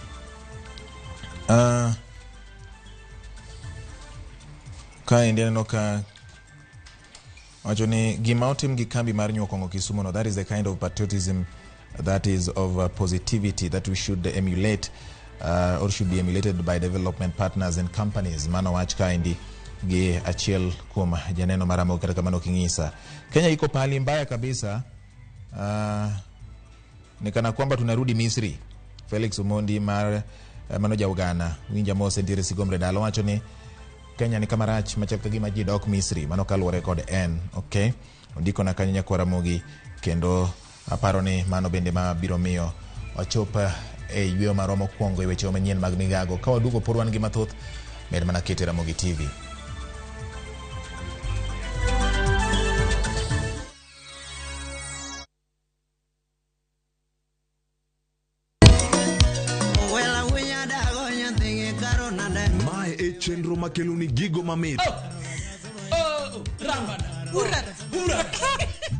[SPEAKER 1] Kaendi aneno ka wacho ni gima otim gi kambi mar nyuo kong'o Kisumu no, that is the kind of patriotism that is of positivity that we should emulate or should be emulated by development partners and companies. Mano wach kaendi gi achiel kuom janeno mar Ramogi. Kata kamano king'isa Kenya iko pahali mbaya kabisa, ni kana kwamba tunarudi Misri. Felix Omondi mar mano ja Uganda winja mose ntiere Sigomre dalo wacho ni Kenya ni kama rach machal ka gima ji dok Misri. Mano kaluwore kod en okay ondiko na kanyo nyakwar Ramogi, kendo aparo ni mano bende ma biro miyo wachop e yweyo marwa mokwongo e weche manyien mag migago. Ka waduogo pod wan gi mathoth, med mana kete Ramogi TV.
[SPEAKER 19] Mae e chenro makelo ni gigo mamit.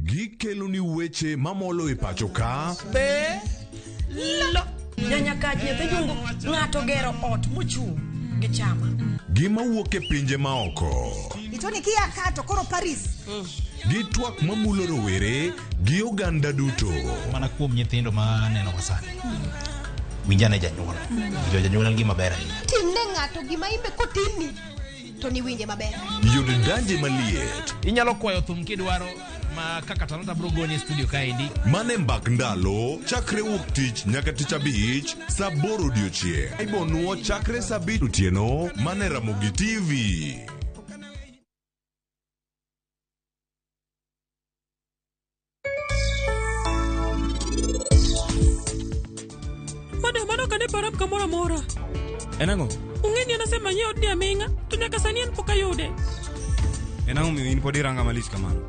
[SPEAKER 19] Gikelo ni weche mamolo e pacho ka.
[SPEAKER 21] Be lo nyanyakaji nyathi jungu ng'ato gero ot mochung' gi chama.
[SPEAKER 19] Gima wuok e pinje maoko.
[SPEAKER 22] Itoni kia kato koro Paris.
[SPEAKER 19] Gi twak mamulo rowere gi oganda duto.
[SPEAKER 23] Mana kuom nyithindo ma neno sani. Winjane janyuol. Jo janyuol en gima ber ahinya.
[SPEAKER 22] Timne ng'ato gima imbe kotimni to ni winje maber.
[SPEAKER 19] Yud danje maliet.
[SPEAKER 23] Inyalo kwayo thum kidwaro ma kaka Talanta bro goni e studio kaendi.
[SPEAKER 19] Mane mbak ndalo chakre wuok tich nyaka tich abich saa 8 odiochieng'. Ibonuo chakre saa 5 otieno mane Ramogi TV.
[SPEAKER 24] Madam, mano ok ane param kamoro amora.
[SPEAKER 25] En ang'o?
[SPEAKER 24] Ung'e ni an asemanye odni aming'a, to nyaka sani en pok ayude.
[SPEAKER 25] En ang'o miyo in pod iranga malich kamano?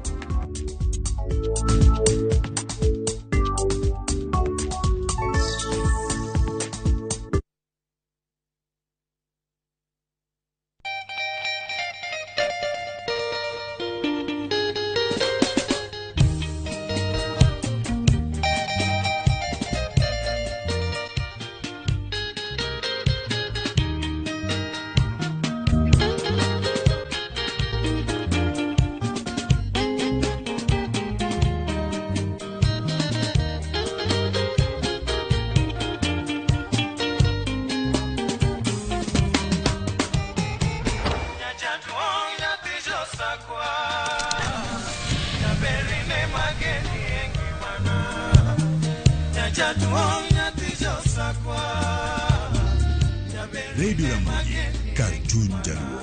[SPEAKER 19] Radio Ramogi, kar chuny Jaluo.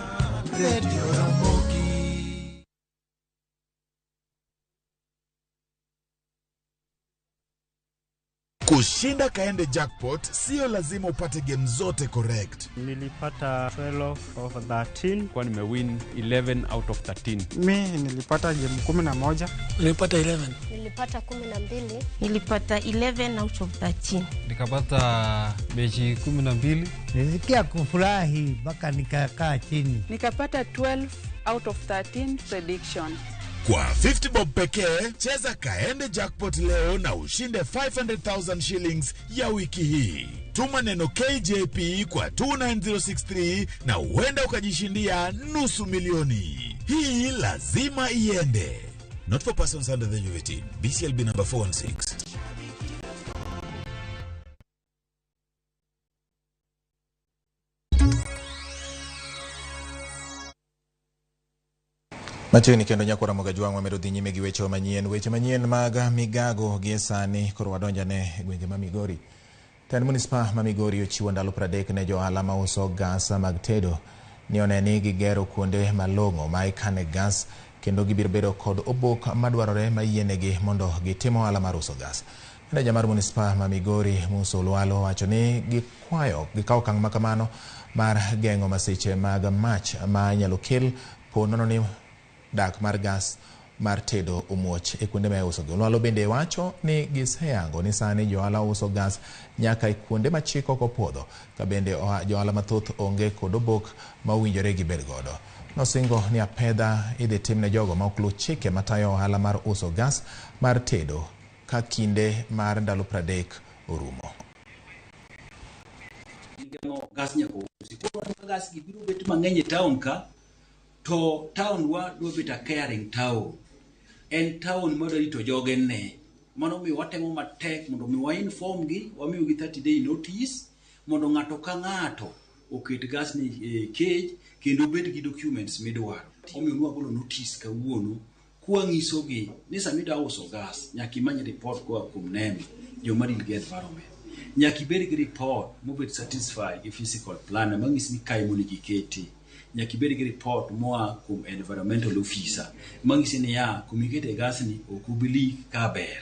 [SPEAKER 3] Radio Ramogi.
[SPEAKER 19] Kushinda Kaende Jackpot sio lazima upate game zote correct.
[SPEAKER 4] Nilipata 12 over 13.
[SPEAKER 25] Kwa nimewin 11 out of 13.
[SPEAKER 4] Mi nilipata game 11.
[SPEAKER 24] Nilipata 11.
[SPEAKER 22] Nilipata 12.
[SPEAKER 20] Nilipata 11 out of 13.
[SPEAKER 25] Nikapata mechi 12.
[SPEAKER 6] Nilisikia kufurahi mpaka nikakaa chini.
[SPEAKER 8] Nikapata 12 out of 13 prediction.
[SPEAKER 19] Kwa 50 bob pekee, cheza Kaende Jackpot leo na ushinde 500,000 shillings ya wiki hii. Tuma neno KJP kwa 29063 na huenda ukajishindia 500,000. Hii lazima iende. Not for persons under the age of 18. BCLB number 416.
[SPEAKER 1] Machiegni kendo nyako Ramogi Jwang' wamedo dhi nyime gi weche manyien. Weche manyien mag migago gie sani koro wadonjane e gwenge ma Migori. Tend Munispa ma Migori ochiwo ndalo 30 ne johala mauso gas mag tedo ni one ni gigero kuonde malong'o ma ikane gas kendo gibiro bedo kod obok madwarore mayienegi mondo gitim ohala mar uso gas. Meneja mar Munispa ma Migori Musa Olwalo wacho ni gikwayo gikawo okang' makamano mar geng'o masiche mag mach ma inyalo kel po nono ni dak mar gas mar tedo omuoch e kuonde ma iuso gi. Olwalo bende wacho ni giseyango ni sani johala uso gas nyaka e kuonde ma chik ok opuodho, ka bende johala mathoth onge kod obok ma owinjore gibed godo. Nosingo ni apedha idhi tim ne jogo ma ok luw chike matayo ohala mar uso gas mar tedo ka kinde mar ndalo 30 orumo.
[SPEAKER 9] Gas nyaka usi. Koro gas gi biro bet mang'eny e town ka, to town wa dwa bet a caring town. En town ma rito joge ne. Mano miyo watemo matek mondo mi wa inform gi, wamiyo gi 30 day notice mondo ng'ato ka ng'ato oket gas ni e cage kendo obed gi documents midwaro. Omiyo nwagolo notice kawuono kwanyisogi ni sama idwa uso gas nyaka imany report koa kuom NEMA, joma deal gi environment. Nyaka ibed gi report mobet satisfied gi physical plan manyisi ni kae monego ikete. Nyaka ibed gi report moa kuom environmental officer manyisi ni ya kumikete gas ni ok obi leak ka ber.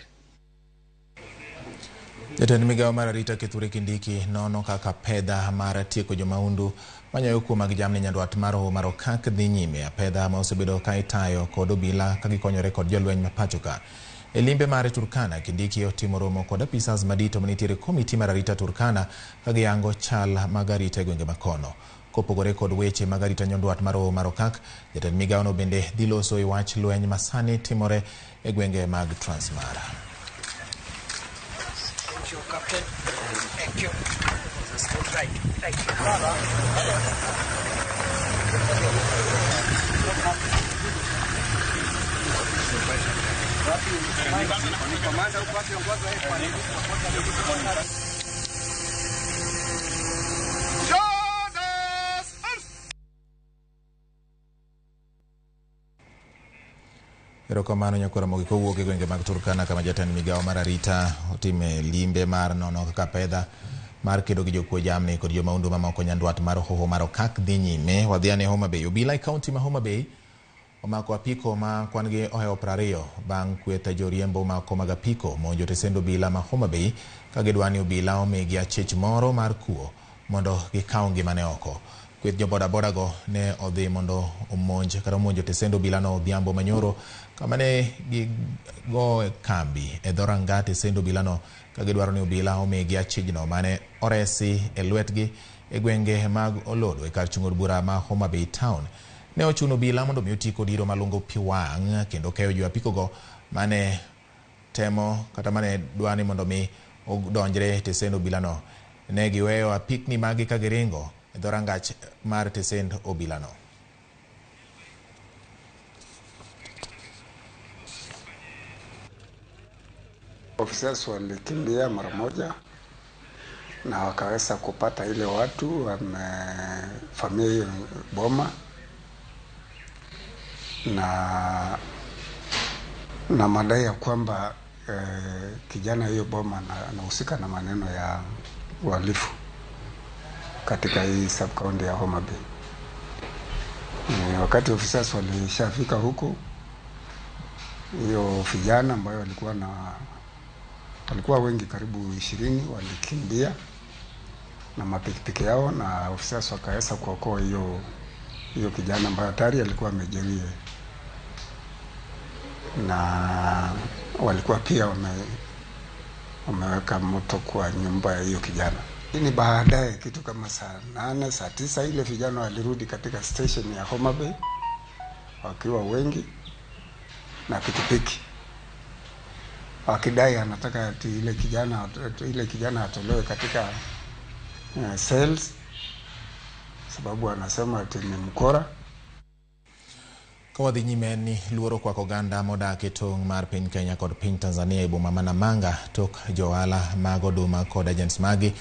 [SPEAKER 1] Jatend migawo mar arita Kithure Kindiki nono kaka pedha mar tieko jomahundu manyayo kuo mag jamni nyandwat mar Hoho mar Okak dhi nyime. Apedha ma osebedo ka itayo kod obila ka gikonyore kod jolweny ma pacho ka. E limbe mare Turkana, Kindiki otimo romo kod apisas madito manitiere komiti mar arita Turkana ka giyango chal mag arita e gwenge makono. Kopogore kod weche mag arita nyandwat mar Hoho mar Okak, jatend migawono bende dhi loso e wach lweny masani timore e gwenge mag Transmara.
[SPEAKER 26] Thank you, Captain. Thank you. Right, right.
[SPEAKER 1] Erokamano nyakwar Ramogi kowuok e gwenge mag Turkana kama jatend migawo mar arita otime limbe mar nono kaka pedha mar kedo gi jokuo jamni kod jomahundu mamoko nyandwat mar Hoho mar Okak dhi nyime. Wadhi ane Homa Bay. Obila e kaunti ma Homa Bay omako apiko ma kwan gi ohewo 20 bang' kweth joriembo mako mag apiko monjo tesend obila ma Homa Bay ka gidwa ni obila omigi achich moro mar kuo mondo gikaw ngimane oko. Kweth jo bodaboda go ne odhi mondo omonj kata omonjo tesend obila no odhiambo manyoro kama ne gigo kambi e dhoranga tesend obila no ka gidwaro ni obila omigi achijno mane oresi e lwetgi e gwenge mag Olodo e kar chung' od bura ma Homa Bay Town. Ne ochuno obila mondo mi oti kod iro malungo pi wang' kendo keyo jo apiko go mane temo kata mane dwa ni mondo mi odonjre e tesend obila no. Ne giweyo apikni magi ka giringo e dhorangach mar tesend obila no.
[SPEAKER 27] Officers walikimbia mara moja na wakaweza kupata ile watu wamefamia hiyo boma na madai ya kwamba kijana hiyo boma anahusika na maneno ya uhalifu katika hii sub county ya Homa Bay. Wakati officers walishafika huku, hiyo vijana ambayo walikuwa wengi karibu 20 walikimbia na mapikipiki yao, na officers wakaweza kuokoa hiyo kijana ambaye tayari alikuwa amejeruhiwa, na walikuwa pia wameweka moto kwa nyumba ya hiyo kijana. Lakini baadaye kitu kama saa 8 saa 9 ile vijana walirudi katika station ya Homa Bay wakiwa wengi na pikipiki, wakidai anataka ati ile kijana atolewe katika cells sababu anasema ati ni mkora.
[SPEAKER 1] Ka wadhi nyime ni luoro kwako oganda modak e tong' mar piny Kenya kod piny Tanzania e boma ma Namanga tok johala mag oduma kod agents magi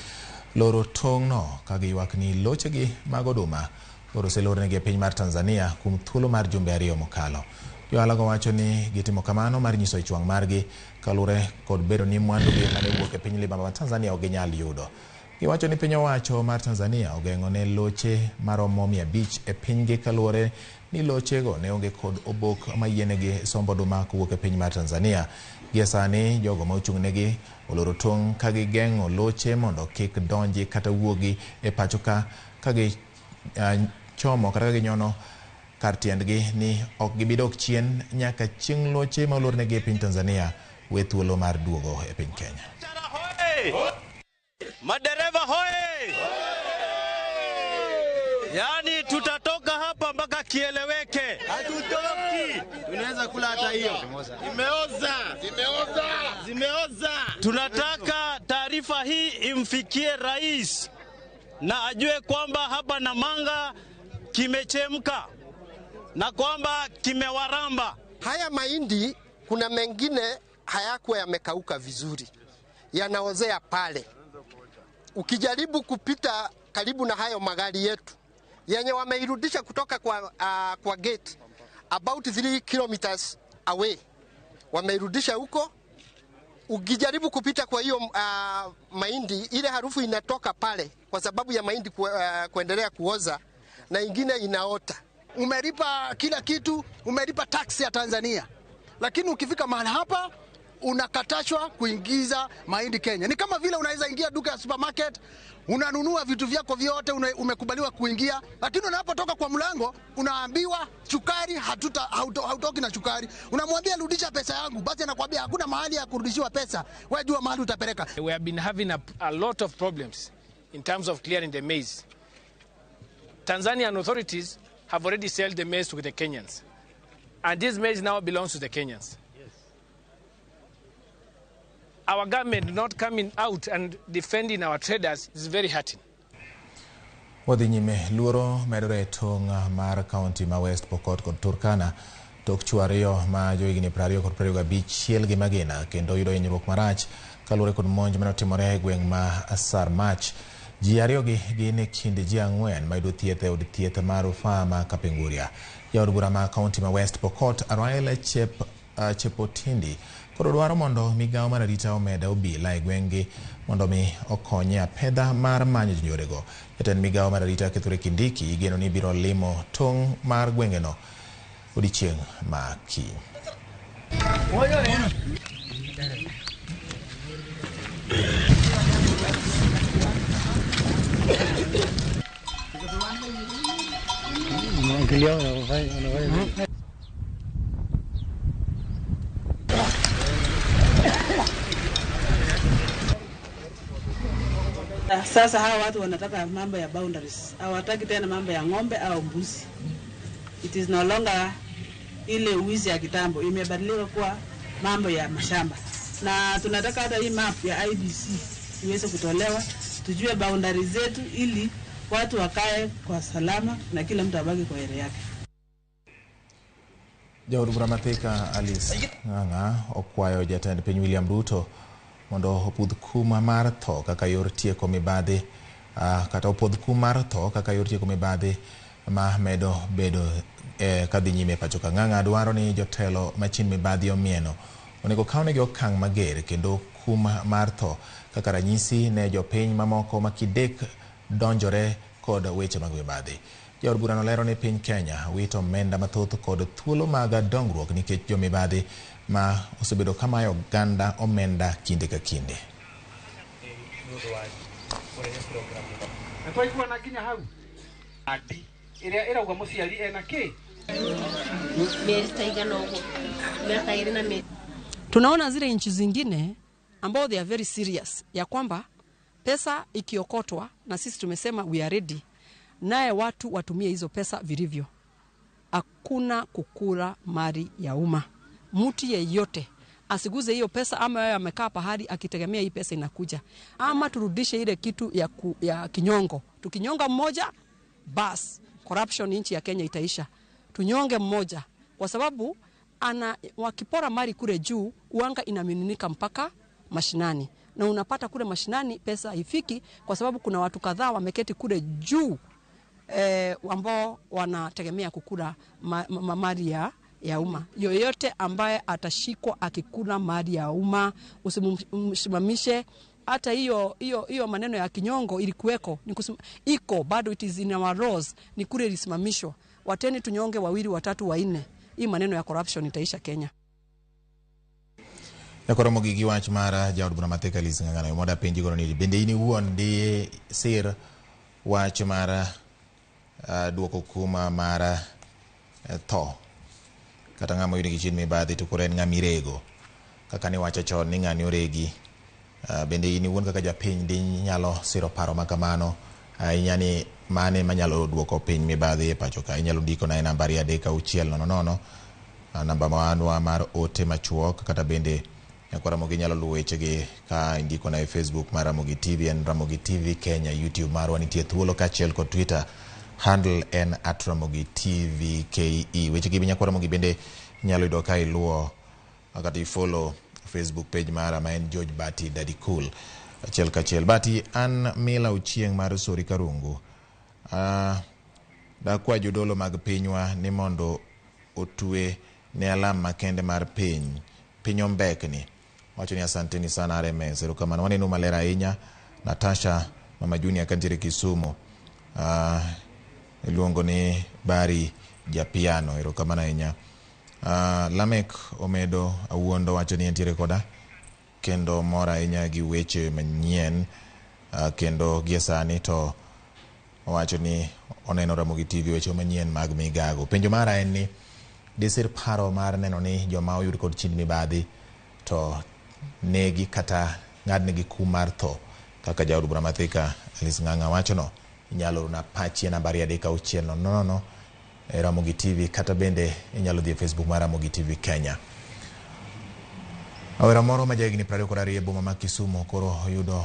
[SPEAKER 1] loro tong' no ka giywak ni lochegi mag oduma koro oselornegi e piny mar Tanzania kuom thuolo mar jumbe 2 mokalo. Johala go wacho ni gitimo kamano mar nyiso ich wang' margi kaluwore kod bedo ni mwandugi mane wuok e piny libamba ma Tanzania ok ginyal yudo. Giwacho ni piny owacho mar Tanzania ogeng'o ne loche maromo 500 e pinygi kaluwore ni lochego ne onge kod obok mayienegi sombo oduma kowuok e piny mar Tanzania. Gie sani jogo ma ochung'negi oloro tong' ka gigeng'o loche mondo kik donji kata wuogi e pacho ka gichomo kata ka ginyono kar tiendgi ni ok gibi dok chien nyaka chieng' loche ma olornegi e piny Tanzania we thuolo mar duogo e piny Kenya.
[SPEAKER 7] Madereva hoye! Yaani tutatoka hapa mpaka kieleweke. Hatutoki. Tunaweza kula hata hiyo. Imeoza. Zimeoza. Zimeoza. Tunataka taarifa hii imfikie rais na ajue kwamba hapa Namanga kimechemka na kwamba kimewaramba.
[SPEAKER 10] Haya mahindi kuna mengine hayakuwa yamekauka vizuri, yanaozea pale. Ukijaribu kupita karibu na hayo magari yetu yenye wameirudisha kutoka kwa gate about 3 kilometers away, wameirudisha huko. Ukijaribu kupita kwa hiyo mahindi, ile harufu inatoka pale kwa sababu ya mahindi kuendelea kuoza na ingine inaota.
[SPEAKER 11] Umelipa kila kitu, umelipa tax ya Tanzania, lakini ukifika mahali hapa unakatashwa kuingiza mahindi Kenya. Ni kama vile unaweza ingia duka ya supermarket, unanunua vitu vyako vyote, umekubaliwa kuingia, lakini unapotoka kwa mlango unaambiwa sukari hautoki na sukari. Unamwambia rudisha pesa yangu, basi anakuambia hakuna mahali ya kurudishiwa pesa. Wewe jua mahali utapeleka.
[SPEAKER 12] We have been having a lot of problems in terms of clearing the maize. Tanzanian authorities have already sold the maize to the Kenyans. And this maize now belongs to the Kenyans. Our government not coming out and defending our traders is very hurting.
[SPEAKER 1] Wadhi nyime luoro medore e tong' mar kaunti ma West Pokot kod Turkana tok chwo 2 ma johigni 20 kod 25 chiel gi magina kendo yudo hinyruok marach kaluwore kod monj manotimore e gweng' ma Sarmach. Ji 2 gi gin e kind ji 4 mayudo thieth e od thieth mar rufaa ma Kapenguria. Jaod bura ma kaunti ma West Pokot Raila Chepotindi koro dwaro mondo migawo mar arita omed obila e gweng'gi mondo mi okonye apedha mar manyo jonjorego. Jatend migawo mar arita Kithure Kindiki igeno ni biro limo tong' mar gweng'eno odiechieng' ma kiny.
[SPEAKER 13] Sasa hawa watu wanataka mambo ya boundaries. Hawataki tena mambo ya ng'ombe au mbuzi. It is no longer ile uwizi ya kitambo, imebadilika kuwa mambo ya mashamba. Na tunataka hata hii map ya IBC iweze kutolewa, tujue boundaries zetu ili watu wakae kwa salama na kila mtu abaki kwa area yake.
[SPEAKER 1] Jaod bura ma Thika Alice Ng'ang'a okwayo jatend piny William Ruto mondo opudh kum mar tho kaka yor tieko mibadhi kata opudh kum mar tho kaka yor tieko mibadhi ma medo bedo kadhi nyime pacho ka. Ng'ang'a dwaro ni jotelo machien mibadhi omieno onego kawnegi okang' mager kendo kum mar tho kaka ranyisi ne jopiny mamoko ma kidek donjore kod weche mag mibadhi. Jaod burano lero ni piny Kenya wito omenda mathoth kod thuolo mag dongruok nikech jomibadhi ma osebedo kamayo oganda omenda kinde ka kinde.
[SPEAKER 2] Tunaona zile nchi zingine ambao they are very serious ya kwamba pesa ikiokotwa, na sisi tumesema we are ready, naye watu watumie hizo pesa vilivyo. Hakuna kukula mali ya umma. Mtu yeyote asiguze hiyo pesa, ama yeye amekaa pahali akitegemea hii pesa inakuja, ama turudishe ile kitu ya kinyongo. Tukinyonga mmoja, bas corruption nchi ya Kenya itaisha. Tunyonge mmoja, kwa sababu wakipora mali kule juu, uanga inamiminika mpaka mashinani, na unapata kule mashinani pesa haifiki kwa sababu kuna watu kadhaa wameketi kule juu ambao wanategemea kukula mali ya umma. Yoyote ambaye atashikwa akikula mali ya umma usimsimamishe. Hata hiyo maneno ya kinyongo ilikuweko, iko bado, it is in our laws, ni kule ilisimamishwa. Wateni tunyonge wawili, watatu, wanne, hii maneno ya corruption itaisha Kenya.
[SPEAKER 1] Nyakoro mogik gi wach mar jaod bura ma Thika Alice Ng'ang'a moda penji godo ni bende in iwuon di sir wach mar duoko kuma mar tho kata ng'ama oyud gi chien mibadhi to koro en ng'ama irego kaka niwacho chon ni ng'ani oregi. Bende in iwuon kaka japiny di nyalo siro paro ma kamano ahinya ni mane manyalo duoko piny mibadhi e pacho ka? Inyalo ndiko na e namba 23600, namba manwa mar ote machuok, kata bende Nyakwar Ramogi nyalo luwo wechegi ka indiko na e Facebook mar Ramogi TV en Ramogi TV Kenya, YouTube marwa nitie thuolo kaachiel kod Twitter handle en @RamogiTVKE. Wechegi Nyakwar Ramogi bende inyalo yudo ka iluwo kata ifollow Facebook page mara ma en George Bati Daddy Cool. Achiel kachiel. Bati an Mila Ochieng' mar Sori Karungu. Dakwa jodolo mag pinywa ni mondo otwe ne alam makende mar piny ombekni. Wacho ni asanteni sana RMS. Erokamano. Waneno maler ahinya. Natasha Mama Junior kantiere Kisumu. Iluongo ni Bari Japiano. Erokamano ahinya. Lamek Omedo Awuondo wacho ni entiere koda kendo mor ahinya gi weche manyien, kendo gie sani to owacho ni oneno Ramogi TV weche manyien mag migago. Penjo mara en ni disir paro mar neno ni joma oyud kod chind mibadhi to negi kata ng'adnegi kum mar tho kaka jaod bura ma Thika Alice Ng'ang'a wachono. Inyalo orona pachi e nambari 36000 e Ramogi TV, kata bende inyalo dhi e Facebook mar Ramogi TV Kenya. Rawera moro ma jahigni 22 e boma ma Kisumu koro oyudo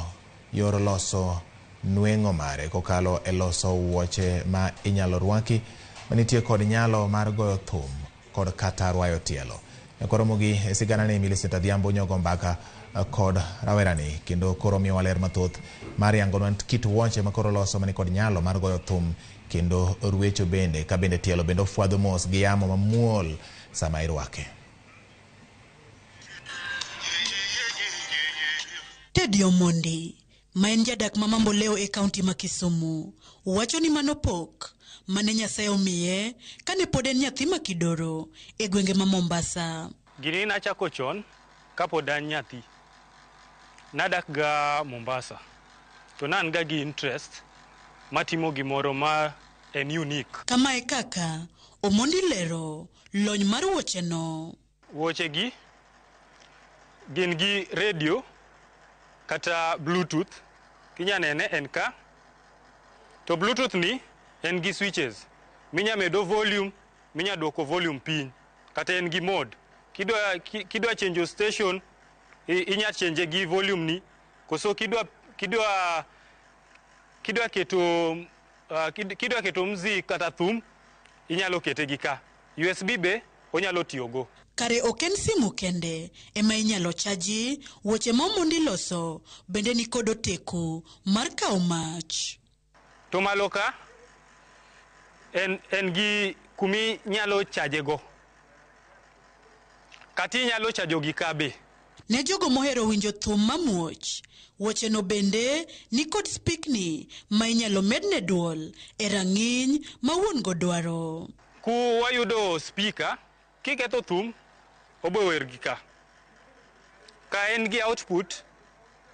[SPEAKER 1] yor loso nweng'o mare kokalo e loso wuoche ma inyalo rwaki manitie kod nyalo mar goyo thum kod kata rwayo tielo. Nyakwar Ramogi e siganani Millicent Adhiambo nyogo mbaka kod rawerani kendo koro miyowa ler mathoth mar yangonwa kit wuoche ma koro loso mani kod nyalo mar goyo thum kendo rwecho bende, ka bende tielo bende ofwadho mos gi yamo mamuol sama irwake.
[SPEAKER 5] Teddy Omondi, ma en jadak ma Mamboleo e kaunti ma Kisumu, wacho ni mano pok mane Nyasaye omiye kane pod en nyathi ma kidoro e gwenge ma Mombasa.
[SPEAKER 14] Gini nachako chon kapod an nyathi. Nadak ga Mombasa. To ne an ga gi interest matimo gimoro ma en unique.
[SPEAKER 5] Kama e kaka Omondi lero lony mar wuocheno.
[SPEAKER 14] Wuoche gi gin gi radio kata Bluetooth. Kinya nene en ka. To Bluetooth ni en gi switches. Minya medo volume, minya duoko volume piny. Kata en gi mode. Kidwa change station, inya change gi volume ni. Koso kidwa keto mzik kata thum, inyalo kete gi ka. USB be onyalo tiyogo.
[SPEAKER 5] Kare ok en simu kende ema inyalo chaji, wuoche ma Omondi loso bende ni kod oteku mar kawo mach.
[SPEAKER 14] To malo ka en gi kumi nyalo chaje go. Kata inyalo chajo gi ka be.
[SPEAKER 5] Ne jogo mohero winjo thum mamuoch, wuocheno bende nikod spikni ma inyalo medne duol e rang'iny ma wuon go dwaro.
[SPEAKER 14] Ku wayudo speaker, kiketho thum, obo wer gi ka. Ka en gi output,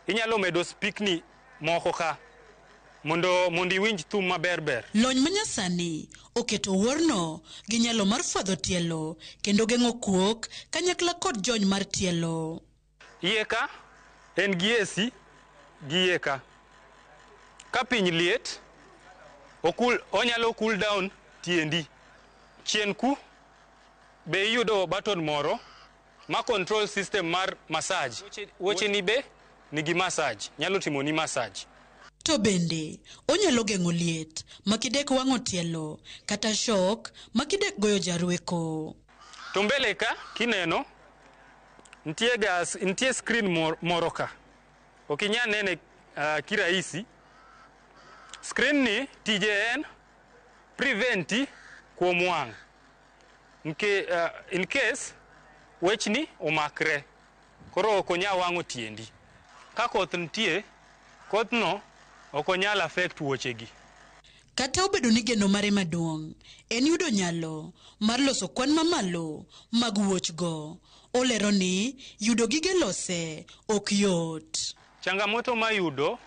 [SPEAKER 14] inyalo medo spikni moko ka mondo mondo iwinj thum maber ber.
[SPEAKER 5] Lony manyasani oketo wuorno gi nyalo mar fwadho tielo kendo geng'o kuok kanyakla kod jony mar tielo.
[SPEAKER 14] Iye ka en gi AC gi iye ka. Ka piny liet, okul, onyalo cool down tiendi. Chien ku be iyudo button moro ma control system mar massage. Wuoche ni be nigi massage, nyalo timoni massage.
[SPEAKER 5] To bende onyalo geng'o liet makidek wang'o tielo kata shock makidek goyo jarweko.
[SPEAKER 14] To mbele ka kineno nitie ga nitie screen moro ka. Ok inyal nene kirahisi. Screen ni tije en prevent kuom wang'. In case wechni omakre, koro ok onyal wang'o tiendi. Ka koth nitie, kothno ok onyal affect wuochegi.
[SPEAKER 5] Kata obedo ni geno mare maduong' en yudo nyalo mar loso kwan mamalo mag wuochgo, olero ni yudo gige lose ok yot.
[SPEAKER 14] Changamoto mayudo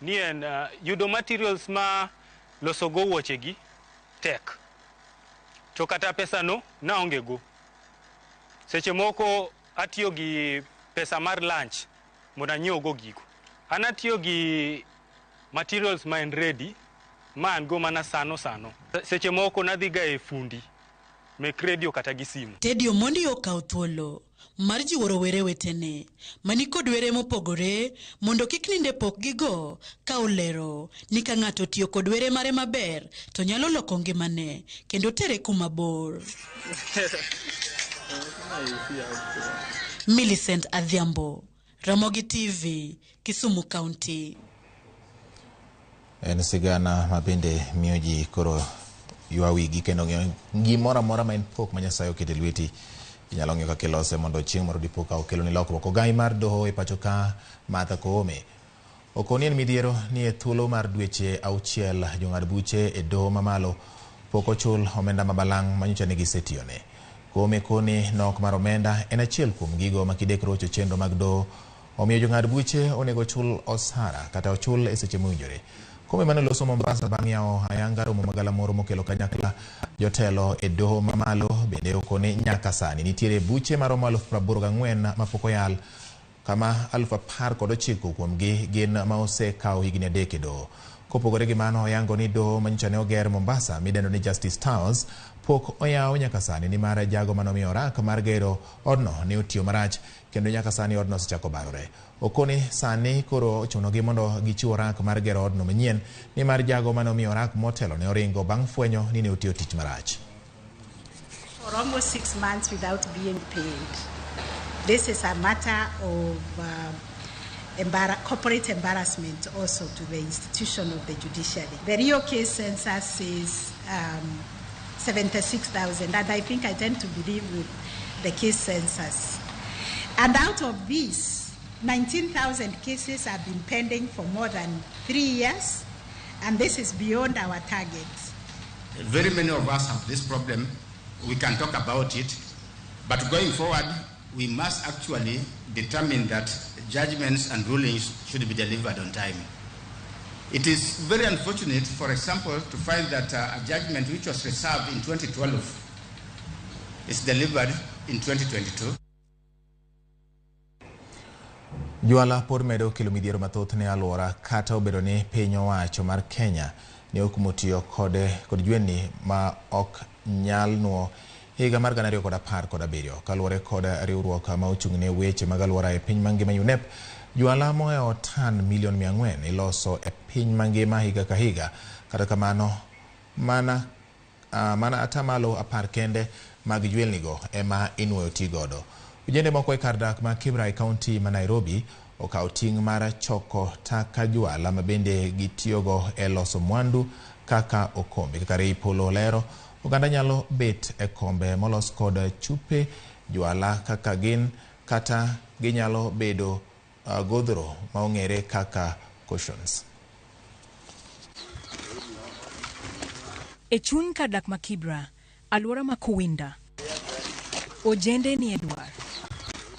[SPEAKER 14] ni en yudo materials ma loso go wuochegi tek. To kata pesa no naonge go. Seche moko atiyo gi pesa mar lunch mondo anyiew go gigo. An atiyo gi materials ma en ready ma an go mana sano sano. Seche moko nadhi ga e fundi mek radio kata gi simu.
[SPEAKER 5] Teddy Omondi okawo thuolo mar jiwo rowere wetene manikod were mopogore mondo kik ninde pok gigo ka olero ni ka ng'ato otiyo kod were mare maber to nyalo loko ngimane kendo tere kuma bor. Millicent Adhiambo, Ramogi TV, Kisumu County.
[SPEAKER 1] En sigana ma bende miyo ji koro ywa wigi kendo ng'eyo gimoro amora ma en pok ma Nyasaye oketo e lweti inyalo ng'iyo kaka ilose mondo chieng' moro dipo ka okeloni lokruok. Ogai mar doho e pacho ka Martha Koome okoni en midhiero ni e thuolo mar dweche 6 jong'ad buche e doho mamalo pok ochul omenda ma balang' manyocha ne gisetiyone. Koome koni nok mar omenda en achiel kuom gigo ma kidek rocho chenro mag doho, omiyo jong'ad buche onego ochul osara kata ochul e seche mowinjore. Koome mane oloso Mombasa bang' yawo ayanga romo magalamoro mokelo kanyakla jotelo e doho mamalo bende okoni nyaka sani nitiere buche maromo 84,000 mapok oyal kama 19,000 kuomgi gin ma osekawo higni 3 e doho. Kopogore gi mano, oyango ni doho manyocha ne oger Mombasa midendo ni Justice Towers pok oyaw nyaka sani nimar jago manomiyo orak mar gero odno ne otiyo marach kendo nyaka sani odno osechako barore. Okoni sani koro ochunogi mondo gichiw orak mar gero odno manyien nimar jago manomiyo orak motelo ne oringo bang' fwenyo ni ne otiyo tich marach.
[SPEAKER 3] For almost 6 months without being paid. This is a matter of corporate embarrassment also to the institution of the judiciary. The real case census is 76,000, and I think I tend to believe with the case census. And out of these, 19,000 cases have been pending for more than 3 years, and this is beyond our target.
[SPEAKER 15] Very many of us have this problem. We can talk about it, but going forward, we must actually determine that judgments and rulings should be delivered on time. It is very unfortunate, for example, to find that a judgment which was reserved in 2012 is delivered in 2022.
[SPEAKER 1] Jwala pod medo kelo midhiero mathoth ne alwora kata obedo ni piny owacho mar Kenya ne okumo tiyo kod jwendni ma ok nyal nuo higa mar 2017 kaluwore kod riwruok ma ochung' ne weche mag alwora e piny mangima UNEP. Jwala mohewo tan milion 400 iloso e piny mangima higa ka higa, kata kamano mana 10% kende mag jwelnigo ema inuoyo ti godo. Ojende moko e kar dak ma Kibra e kaunti ma Nairobi okawo ting' mar choko taka jwala ma bende gitiyogo e loso mwandu kaka okombe. Kaka Ray Polo olero, oganda nyalo bet e kombe molos kod chupe jwala kaka gin kata ginyalo bedo godhro ma ong'ere kaka cushions.
[SPEAKER 4] E chuny kar dak ma Kibra, alwora ma Kuwinda, ojende ni e dwar.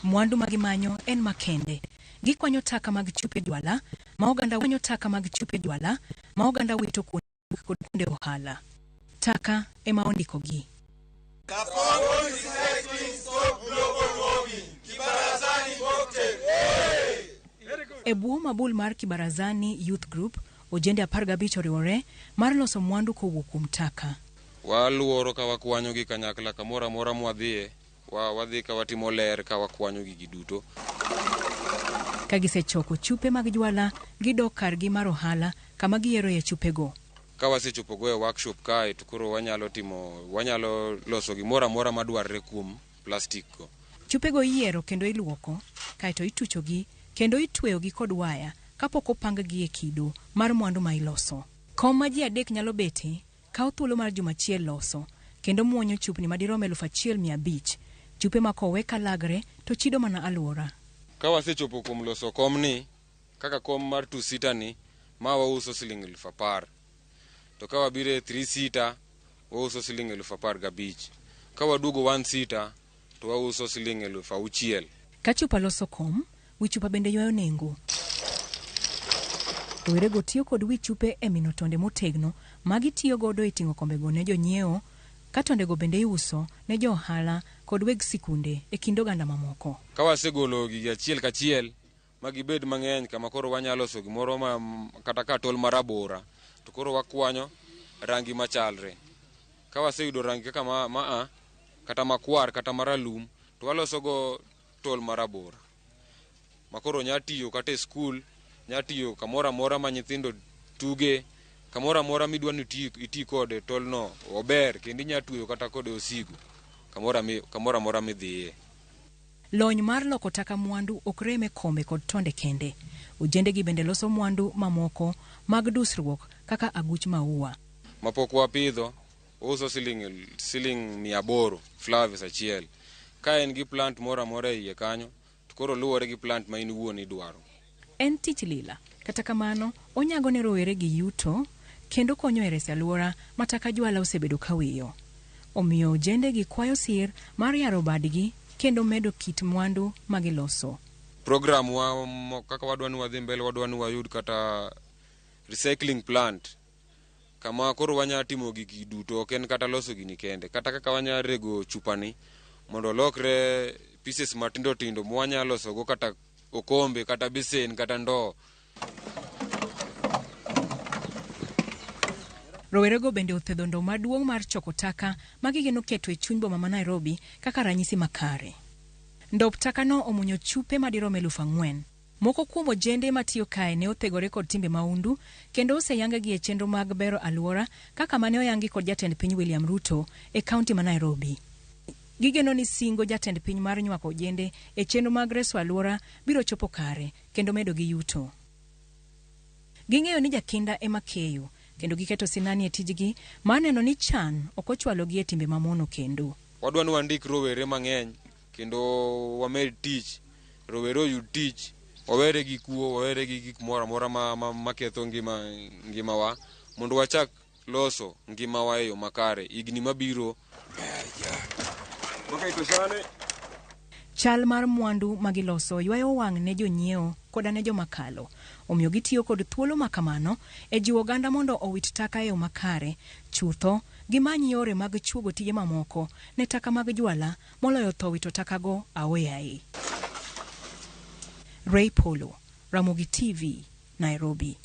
[SPEAKER 4] Mwandu ma gimanyo en makende. Gikwanyo taka mag chupe jwala ma oganda wanyo taka mag chupe jwala ma oganda wito kuonde kod kuonde ohala. Taka ema ondikogi. E bwo mabul mar Kibarazani Youth Group, ojende 15 oriwore mar loso mwandu kowuok kuom taka.
[SPEAKER 16] Waluoro ka wakwanyo gi kanyakla kamoro amora mwadhiye, wadhi ka watimo ler ka wakwanyo gigi duto.
[SPEAKER 4] Ka gisechoko chupe mag jwala, gidok kargi mar ohala kama giyieroe chupego.
[SPEAKER 16] Ka wasechopo go e workshop kae to koro wanyalo loso gimoro amora madwarre kuom plastic go.
[SPEAKER 4] Chupego iyiero kendo iluoko, kaeto ituchogi kendo itweyogi kod waya kapok opang-gi e kido mar mwandu ma iloso. Kom ma ji 3 nyalo bete kawo thuolo mar juma achiel loso kendo muonyo chupni madirom 1500. Chupe ma kowe kalagre to chido mana alwora.
[SPEAKER 16] Ka wasechopo kuom loso komni, kaka kom mar 2-seater ni, ma wauso siling 10,000. To ka wabiro e 3-seater, wauso siling 15,500. Ka waduogo 1-seater, to wauso siling 6,000.
[SPEAKER 4] Ka chupa loso kom, wi chupa bende ywayo nengo. Rowerego tiyo kod wi chupe e mino tonde motegno ma gitiyo godo e ting'o kombego ne jonyiewo, ka tondego bende iuso ne jo ohala kod weg sikunde e kind oganda mamoko.
[SPEAKER 16] Ka wasegolo gigi achiel kachiel ma gibed mang'eny kama koro wanyalo loso gimoro ma kata ka tol marabora, to koro wakwanyo rangi machalre. Ka waseyudo rangi kaka ma kata makwar kata maralum, to waloso go tol marabora ma koro nya tiyo kata e skul, nya tiyo kamoro amora ma nyithindo tuge, kamoro amora midwa ni iti kode tolno ober, kendo inya tweyo kata kode osigo kamoro amora midhiye.
[SPEAKER 4] Lony mar loko taka mwandu ok rem e kombe kod tonde kende. Ojendegi bende loso mwandu mamoko mag dusruok kaka aguch maua.
[SPEAKER 16] Mapok wapidho uso siling 800 flowers achiel. Ka en gi plant moro amora e iye kanyo, to koro luwore gi plant ma in iwuon idwaro.
[SPEAKER 4] En tich lila, kata kamano onyago ne rowere gi yuto kendo konyo e reso alwora ma taka jwala osebedo ka wiyo. Omiyo ojendegi kwayo sir mar yaro badgi kendo medo kit mwandu ma giloso.
[SPEAKER 16] Program wa kaka wadwa ni wadhi mbele, wadwa ni wayud kata recycling plant kama koro wanya timo gigi duto, ok en kata loso gini kende, kata kaka wanya rego chupani mondo olokre pieces matindo tindo mwanya losogo kata okombe kata besen kata ndoo.
[SPEAKER 4] Rowerego bende othedho ndoo maduong' mar choko taka ma gigeno keto e chuny boma ma Nairobi kaka ranyisi makare. Ndop takano omunyo chupe madirom 4,000. Moko kuom ojende matiyo kae ne othegore kod timbe maundu kendo oseyang gi e chenro mag bero alwora kaka mane oyangi kod jatend piny William Ruto e kaunti ma Nairobi. Gigeno ni singo jatend piny mar nywako ojende e chenro mag reso alwora biro chopo kare kendo medo gi yuto. Ging'eyo ni jakinda ema keyo kendo giketo sinani e tijgi mar neno ni chan ok ochwalogi e timbe mamono kendo.
[SPEAKER 16] Wadwa ni wandik rowere mang'eny kendo wamed tich, rowere oyud tich, wawere gi kuo, wawere gi gik moro amora maketho ngimawa mondo wachak loso ngimawa e yo makare higni mabiro.
[SPEAKER 4] Chal mar mwandu magiloso ywayo wang' ne jonyiewo koda ne joma kalo. Omiyo gitiyo kod thuolo ma kamano e jiwo oganda mondo owit taka e yo makare. Chutho, gimany yore mag chuogo tije mamoko ne taka mag jwala moloyo tho wito takago aoyaye. Ray Polo, Ramogi TV, Nairobi.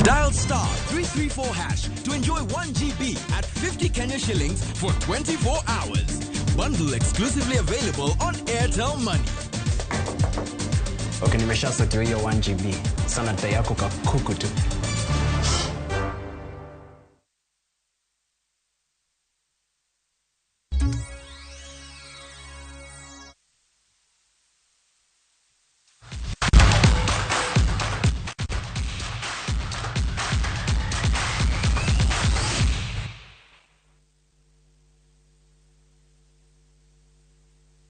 [SPEAKER 17] Dial star 334 hash to enjoy 1 GB at 50 Kenya shillings for 24 hours. Bundle exclusively available on Airtel Money.
[SPEAKER 18] Okay, nimesha sort hiyo 1 GB. Sana data yako kakuku tu.